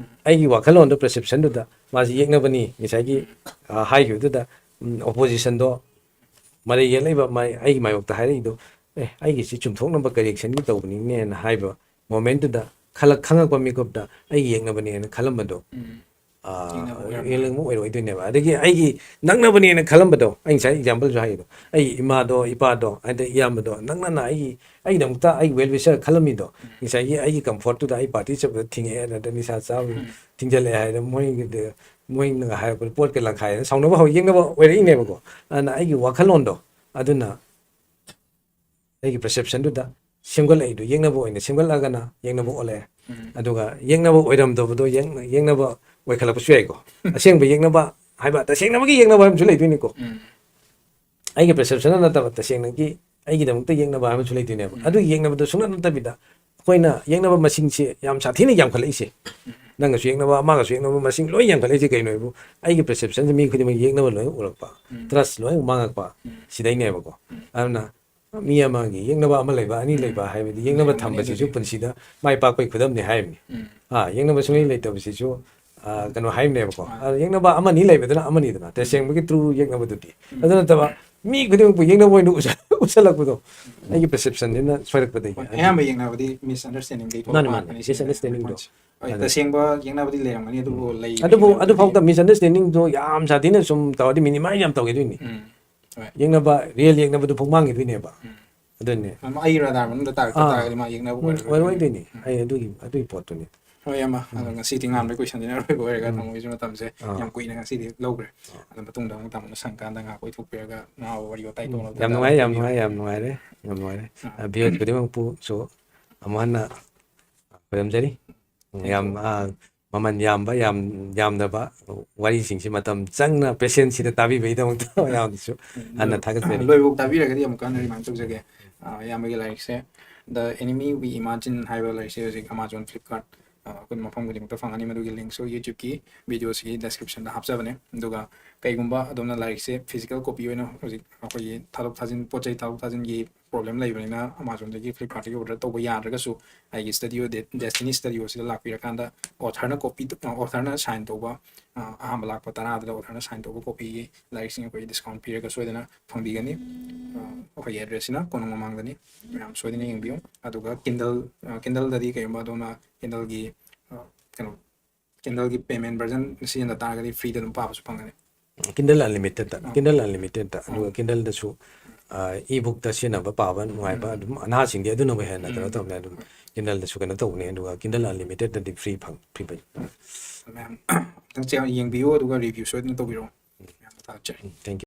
ꯑꯩꯒꯤ ꯋꯥꯈꯜꯂꯣꯟꯗꯣ, ꯄꯔꯁꯦꯞꯁꯟꯗꯨꯗ ꯃꯥꯁꯤ ꯌꯦꯛꯅꯕꯅꯤ ꯉꯁꯥꯏꯒꯤ, ꯑ, ꯍꯥꯏꯈꯤꯕꯗꯨꯗ, ꯎꯝ, ꯑꯣꯄꯣꯖꯤꯁꯟꯗꯣ, ꯃꯔꯩ ꯌꯦꯠꯂꯛꯏꯕ ꯃꯥꯏ-, ꯑꯩꯒꯤ ꯃꯥꯌꯣꯛꯇ ꯍꯥꯏꯔꯛꯏꯗꯣ, "ꯑꯦ, ꯑꯩꯒꯤꯁꯤ ꯆꯨꯝꯊꯣꯛꯅꯕ ꯀꯔꯦꯛꯁꯟꯒꯤ ꯇꯧꯕꯅꯤꯅꯦꯅ" ꯍꯥꯏꯕ ꯃꯣꯃꯦꯟꯠꯇꯨꯗ ꯈꯜꯂꯛ-, ꯈꯪꯉꯛꯄ ꯃꯤꯀꯨꯞꯇ ꯑꯩꯒꯤ ꯌꯦꯛꯅꯕꯅꯦꯅ ꯈꯜꯂꯝꯕꯗꯣ, ꯎꯝ. ꯑꯥ, ꯌꯦꯛꯅꯕ ꯑꯣꯏꯔꯝꯃꯦ. ꯌꯦꯛꯅꯕ ꯑꯣꯏꯔꯣꯏꯗꯣꯏꯅꯦꯕ꯫ ꯑꯗꯒꯤ ꯑꯩꯒꯤ ꯅꯛꯅꯕꯅꯦꯅ ꯈꯜꯂꯝꯕꯗꯣ, ꯑꯩ ꯉꯁꯥꯏ ꯑꯦꯛꯖꯥꯝꯄꯜꯁꯨ ꯍꯥꯏꯔꯤꯗꯣ, ꯑꯩ ꯏꯃꯥꯗꯣ, ꯏꯄꯥꯗꯣ, ꯑꯗꯩ ꯏꯌꯥꯝꯕꯗꯣ ꯅꯛꯅꯅ ꯑꯩꯒꯤ, ꯑꯩꯒꯤꯗꯃꯛꯇ ꯑꯩꯒꯤ ꯋꯦꯜ ꯋꯤꯁꯔ ꯈꯜꯂꯝꯃꯤꯗꯣ, ꯉꯁꯥꯏꯒꯤ ꯑꯩꯒꯤ ꯀꯝꯐꯣꯔꯠꯇꯨꯗ ꯑꯩ ꯄꯥꯔꯇꯤ ꯆꯠꯄꯗ ꯊꯤꯡꯉꯛꯑꯦ, ꯅꯠꯇ꯭ꯔꯒ ꯅꯤꯁꯥ ꯆꯥꯕ ꯊꯤꯡꯖꯜꯂꯛꯑꯦ ꯍꯥꯏꯗꯅ ꯃꯣꯏꯒꯤꯗꯤ, ꯃꯣꯏꯅꯒ ꯍꯥꯏꯔꯛꯄꯗ ꯄꯣꯠꯀ ꯂꯪꯈꯥꯏꯗꯅ ꯁꯥꯎꯅꯕ ꯍꯧ-, ꯌꯦꯛꯅꯕ ꯑꯣꯏꯔꯛꯏꯅꯦꯕꯀꯣ꯫ ꯑꯗꯨꯅ ꯑꯩꯒꯤ ꯋꯥꯈꯜꯂꯣꯟꯗꯣ, ꯑꯗꯨꯅ ꯑꯩꯒꯤ ꯄꯔꯁꯦꯞꯁꯟꯗꯨꯗ ꯁꯦꯝꯒꯠꯂꯛꯏꯗꯣ, ꯌꯦꯛꯅꯕ ꯑꯣꯏꯅ ꯁꯦꯝꯒꯠꯂꯛꯑꯒꯅ ꯌꯦꯛꯅꯕ ꯑꯣꯜꯂꯛꯑꯦ꯫ ꯎꯝ. ꯑꯗꯨꯒ ꯌꯦꯛꯅꯕ ꯑꯣꯏꯔꯝꯗꯕꯗꯣ ꯌꯦꯛ-, ꯌꯦꯛꯅꯕ ꯑꯣꯏꯈꯠꯂꯛꯄꯁꯨ ꯌꯥꯏꯀꯣ꯫ ꯑꯁꯦꯡꯕ ꯌꯦꯛꯅꯕ ꯍꯥꯏꯕ, ꯇꯁꯦꯡꯅꯃꯛꯀꯤ ꯌꯦꯛꯅꯕ ꯍꯥꯏꯕ ꯑꯃꯁꯨ ꯂꯩꯗꯣꯏꯅꯤꯀꯣ꯫ ꯎꯝ. ꯑꯩꯒꯤ ꯄꯔꯁꯦꯞꯁꯟꯅ ꯅꯠꯇꯕ, ꯇꯁꯦꯡꯅꯒꯤ ꯑꯩꯒꯤꯗꯃꯛꯇ ꯌꯦꯛꯅꯕ ꯍꯥꯏꯕ ꯑꯃꯁꯨ ꯂꯩꯗꯣꯏꯅꯦꯕ꯫ ꯎꯝ. ꯑꯗꯨ ꯌꯦꯛꯅꯕꯗꯣ ꯁꯨꯡꯅꯠ ꯅꯠꯇꯕꯤꯗ ꯑꯩꯈꯣꯏꯅ ꯌꯦꯛꯅꯕ ꯃꯁꯤꯡꯁꯦ ꯌꯥꯝ ꯁꯥꯊꯤꯅ ꯌꯥꯝꯈꯠꯂꯛꯏꯁꯦ, ꯅꯪꯒꯁꯨ ꯌꯦꯛꯅꯕ, ꯑꯃꯒꯁꯨ ꯌꯦꯛꯅꯕ ꯃꯁꯤꯡ ꯂꯣꯏ ꯌꯥꯝꯈꯠꯂꯛꯏꯁꯦ ꯀꯩꯅꯣ ꯍꯥꯏꯕꯨ, ꯑꯩꯒꯤ ꯄꯔꯁꯦꯞꯁꯟꯁꯦ ꯃꯤ ꯈꯨꯗꯤꯡꯃꯛ ꯌꯦꯛꯅꯕ ꯂꯣꯏ ꯎꯔꯛꯄ, ꯎꯝ. ꯇ꯭ꯔꯁ ꯂꯣꯏ ꯃꯥꯡꯉꯛꯄ, ꯎꯝ. ꯁꯤꯗꯩꯅꯦꯕꯀꯣ꯫ ꯎꯝ. ꯑꯗꯨꯅ ꯃꯤ ꯑꯃꯒꯤ ꯌꯦꯛꯅꯕ ꯑꯃ ꯂꯩꯕ, ꯑꯅꯤ ꯎꯝ꯫ ꯂꯩꯕ ꯍꯥꯏꯕꯗꯤ ꯌꯦꯛꯅꯕ ꯎꯝ, ꯊꯝꯕꯁꯤꯁꯨ ꯑꯅꯤꯗꯨꯗꯤ꯫ ꯄꯨꯟꯁꯤꯗ ꯃꯥꯏ ꯄꯥꯛꯄꯒꯤ ꯈꯨꯗꯝꯅꯤ ꯍꯥꯏꯔꯤꯕꯅꯤ꯫ ꯎꯝ꯫ ꯑꯥ, ꯌꯦꯛꯅꯕ ꯁꯨꯡꯂꯩ ꯂꯩꯇꯕꯁꯤꯁꯨ, ꯑꯥ, ꯀꯩꯅꯣ ꯍꯥꯏꯔꯤꯕꯅꯦꯕꯀꯣ꯫ ꯃꯥꯅꯤ꯫ ꯑꯥ, ꯌꯦꯛꯅꯕ ꯑꯃꯅꯤ ꯂꯩꯕꯗꯨꯅ ꯑꯃꯅꯤꯗꯅ, ꯎꯝ꯫ ꯇꯁꯦꯡꯕꯒꯤ true ꯌꯦꯛꯅꯕꯗꯨꯗꯤ꯫ ꯎꯝ꯫ ꯑꯗꯨ ꯅꯠꯇꯕ ꯃꯤ ꯈꯨꯗꯤꯡꯃꯛꯄꯨ ꯌꯦꯛꯅꯕ ꯑꯣꯏꯅ ꯎꯁꯜ-, ꯎꯁꯜꯂꯛꯄꯗꯣ ꯎꯝ꯫ ꯑꯩꯒꯤ perceptionꯁꯤꯅ ꯁꯣꯏꯔꯛꯄꯗꯒꯤ꯫ ꯍꯣꯏ, ꯑꯌꯥꯝꯕ ꯌꯦꯛꯅꯕꯗꯤ misunderstandingꯗꯒꯤ ꯊꯣꯛꯄ ꯃꯥꯅꯤ, ꯃꯥꯅꯤ꯫ ꯉꯥꯛꯇꯅꯤ ꯁꯤꯗꯤ꯫ Misunderstandingꯗꯣ꯫ ꯍꯣꯏ, ꯑꯗꯨ ꯇꯁꯦꯡꯕ ꯌꯦꯛꯅꯕꯗꯤ ꯂꯩꯔꯝꯒꯅꯤ, ꯑꯗꯨꯕꯨ ꯎꯝ꯫ ꯂꯩ-, ꯑꯗꯨꯕꯨ ꯂꯩꯔꯝꯕꯗꯤ ꯑꯗꯨꯐꯥꯎꯗ misunderstandingꯗꯣ ꯌꯥꯝ ꯁꯥꯊꯤꯅ ꯁꯨꯝ ꯇꯧꯔꯗꯤ minimize ꯌꯥꯝ ꯇꯧꯈꯤꯗꯣꯏꯅꯤ꯫ ꯎꯝ꯫ ꯍꯣꯏ꯫ ꯌꯦꯛꯅꯕ, real ꯌꯦꯛꯅꯕꯗꯨ ꯐꯨꯡ ꯃꯥꯡꯈꯤꯗꯣꯏꯅꯦꯕ꯫ ꯎꯝ꯫ ꯑꯗꯨꯅꯤ꯫ ꯑꯃ ꯑꯩ radar ꯃꯅꯨꯡꯗ ꯇꯥꯔꯛꯇ ꯑꯥ꯫ ꯇꯥꯔꯒꯗꯤ ꯃꯥ ꯌꯦꯛꯅꯕ ꯎꯝ, ꯑꯣꯏꯔꯔꯣꯏ꯫ ꯑꯣꯏꯔꯣꯏꯗꯣꯏꯅꯤ꯫ ꯎꯝ꯫ ꯑꯩ ꯑꯗꯨꯒꯤ, ꯑꯗꯨꯒꯤ ꯄꯣꯠꯇꯨꯅꯤ꯫ ꯍꯣꯏ, ꯏꯌꯥꯝꯕ꯫ ꯑꯗꯣ ꯎꯝ꯫ ꯉꯁꯤꯗꯤ ꯉꯥꯡꯕꯒꯤ questionꯁꯤꯅ ꯑꯔꯣꯏꯕ ꯑꯣꯏꯔꯒ ꯎꯝ꯫ ꯊꯝꯃꯣꯏꯁꯨ ꯃꯇꯝꯁꯦ ꯑꯥ꯫ ꯌꯥꯝ ꯀꯨꯏꯅ ꯉꯁꯤꯗꯤ ꯂꯧꯈ꯭ꯔꯦ꯫ ꯑꯥ꯫ ꯑꯗꯣ ꯃꯇꯨꯡꯗ ꯑꯃꯨꯛ ꯇꯥꯃꯣꯅ ꯁꯪꯀꯥꯟꯗ ꯉꯥꯏꯍꯥꯛ ꯀꯣꯏꯊꯣꯛꯄꯤꯔꯒ ꯅꯍꯥ ꯋꯥꯔꯤ ꯋꯥꯇꯥꯏ ꯎꯝ꯫ ꯇꯧꯅꯕ ꯌꯥꯝ ꯇꯥꯟꯖꯥ ꯅꯨꯡꯉꯥꯏ, ꯌꯥꯝ ꯂꯧꯕꯤꯌꯨ꯫ ꯅꯨꯡꯉꯥꯏ, ꯌꯥꯝ ꯅꯨꯡꯉꯥꯏꯔꯦ, ꯌꯥꯝ ꯅꯨꯡꯉꯥꯏꯔꯦ꯫ ꯑꯥ꯫ ꯑ, viewers ꯈꯨꯗꯤꯡꯃꯛꯄꯨꯁꯨ ꯑꯃꯨꯛ ꯍꯟꯅ ꯈꯨꯔꯨꯝꯖꯔꯤ꯫ Thank you꯫ ꯌꯥꯝ, ꯑ, ꯃꯃꯜ ꯌꯥꯝꯕ, ꯌꯥꯝ, ꯌꯥꯝꯗꯕ ꯋꯥꯔꯤꯁꯤꯡꯁꯤ ꯃꯇꯝ ꯆꯪꯅ patienceꯁꯤꯗ ꯇꯥꯕꯤꯕꯒꯤꯗꯃꯛꯇ ꯃꯌꯥꯝꯗꯁꯨ ꯎꯝ, ꯍꯟꯅ ꯂꯣꯏ-, ꯊꯥꯒꯠꯆꯔꯤ꯫ ꯂꯣꯏꯕꯧ ꯇꯥꯕꯤꯔꯒꯗꯤ ꯑꯃꯨꯛꯀ ꯍꯟꯅ remind ꯇꯧꯖꯒꯦ꯫ ꯑ, ꯏꯌꯥꯝꯕꯒꯤ ꯂꯥꯏꯔꯤꯛꯁꯦ The Enemy We Imagine ꯍꯥꯏꯕ ꯂꯥꯏꯔꯤꯛꯁꯦ ꯍꯧꯖꯤꯛ Amazon, Flipkart, ꯑ, ꯑꯩꯈꯣꯏ ꯃꯐꯝ ꯈꯨꯗꯤꯡꯃꯛꯇ ꯐꯪꯒꯅꯤ꯫ ꯃꯗꯨꯒꯤ linkꯁꯨ YouTubeꯀꯤ videoꯁꯤꯒꯤ descriptionꯗ ꯍꯥꯞꯆꯕꯅꯦ꯫ ꯑꯗꯨꯒ ꯀꯩꯒꯨꯝꯕ ꯑꯗꯣꯝꯅ ꯂꯥꯏꯔꯤꯛꯁꯦ physical copy ꯑꯣꯏꯅ ꯍꯧꯖꯤꯛ ꯑꯩꯈꯣꯏꯒꯤ ꯊꯥꯗꯣꯛ ꯊꯥꯖꯤꯟ, ꯄꯣꯠ ꯆꯩ ꯊꯥꯗꯣꯛ ꯊꯥꯖꯤꯟꯒꯤ problem ꯂꯩꯕꯅꯤꯅ Amazonꯗꯒꯤ, Flipkartꯇꯒꯤ order ꯇꯧꯕ ꯌꯥꯗ꯭ꯔꯒꯁꯨ ꯑꯩꯒꯤ studio, De-, Destiny Studioꯁꯤꯗ ꯂꯥꯛꯄꯤꯔꯀꯥꯟꯗ authorꯅ copy, authorꯅ sign ꯇꯧꯕ, ꯑ, ꯑꯍꯥꯟꯕ ꯂꯥꯛꯄ ꯇꯔꯥꯗꯨꯗ authorꯅ sign ꯇꯧꯕ copyꯒꯤ ꯂꯥꯏꯔꯤꯛꯁꯤꯡ ꯑꯩꯈꯣꯏ discount ꯄꯤꯔꯒ ꯁꯣꯏꯗꯅ ꯐꯪꯕꯤꯒꯅꯤ꯫ ꯑ, ꯑꯩꯈꯣꯏꯒꯤ addressꯁꯤꯅ ꯀꯣꯅꯨꯡ ꯃꯃꯥꯡꯗꯅꯤ꯫ ꯃꯌꯥꯝ ꯁꯣꯏꯗꯅ ꯌꯦꯡꯕꯤꯌꯨ꯫ ꯑꯗꯨꯒ Kindle, ꯑ, Kindleꯗꯗꯤ ꯀꯩꯒꯨꯝꯕ ꯑꯗꯣꯝꯅ Kindleꯒꯤ, ꯑ, ꯀꯩꯅꯣ, Kindleꯒꯤ payment version ꯁꯤꯖꯤꯟꯅ ꯇꯥꯔꯒꯗꯤ freeꯗ ꯑꯗꯨꯝ ꯄꯥꯕꯁꯨ ꯐꯪꯒꯅꯤ꯫ Kindle Unlimitedꯇ, ꯑꯥ꯫ Kindle Unlimitedꯇ, ꯑꯗꯨꯒ ꯑꯥ꯫ Kindleꯗꯁꯨ, ꯑ, e-bookꯇ ꯁꯤꯖꯤꯟꯅꯕ ꯄꯥꯕ ꯅꯨꯡꯉꯥꯏꯕ ꯎꯝ꯫ ꯑꯗꯨꯝ ꯑꯅꯍꯥꯁꯤꯡꯗꯤ ꯑꯗꯨꯅꯕꯨ ꯍꯦꯟꯅ ꯀꯩꯅꯣ ꯎꯝ꯫ ꯇꯧꯅꯤ꯫ ꯑꯗꯨꯝ ꯍꯣꯏ꯫ Kindleꯗꯁꯨ ꯀꯩꯅꯣ ꯇꯧꯕꯅꯤ, ꯑꯗꯨꯒ Kindle Unlimitedꯇꯗꯤ free ꯐꯪ-, free ꯐꯪ-, ꯃꯌꯥꯝ ꯑꯝꯇꯪ ꯆꯦ-, ꯌꯦꯡꯕꯤꯌꯨ, ꯑꯗꯨꯒ review ꯁꯣꯏꯗꯅ ꯇꯧꯕꯤꯔꯛꯑꯣ꯫ ꯎꯝ꯫ ꯃꯌꯥꯝ ꯊꯥꯒꯠꯆꯔꯤ꯫ ꯎꯝ, thank you꯫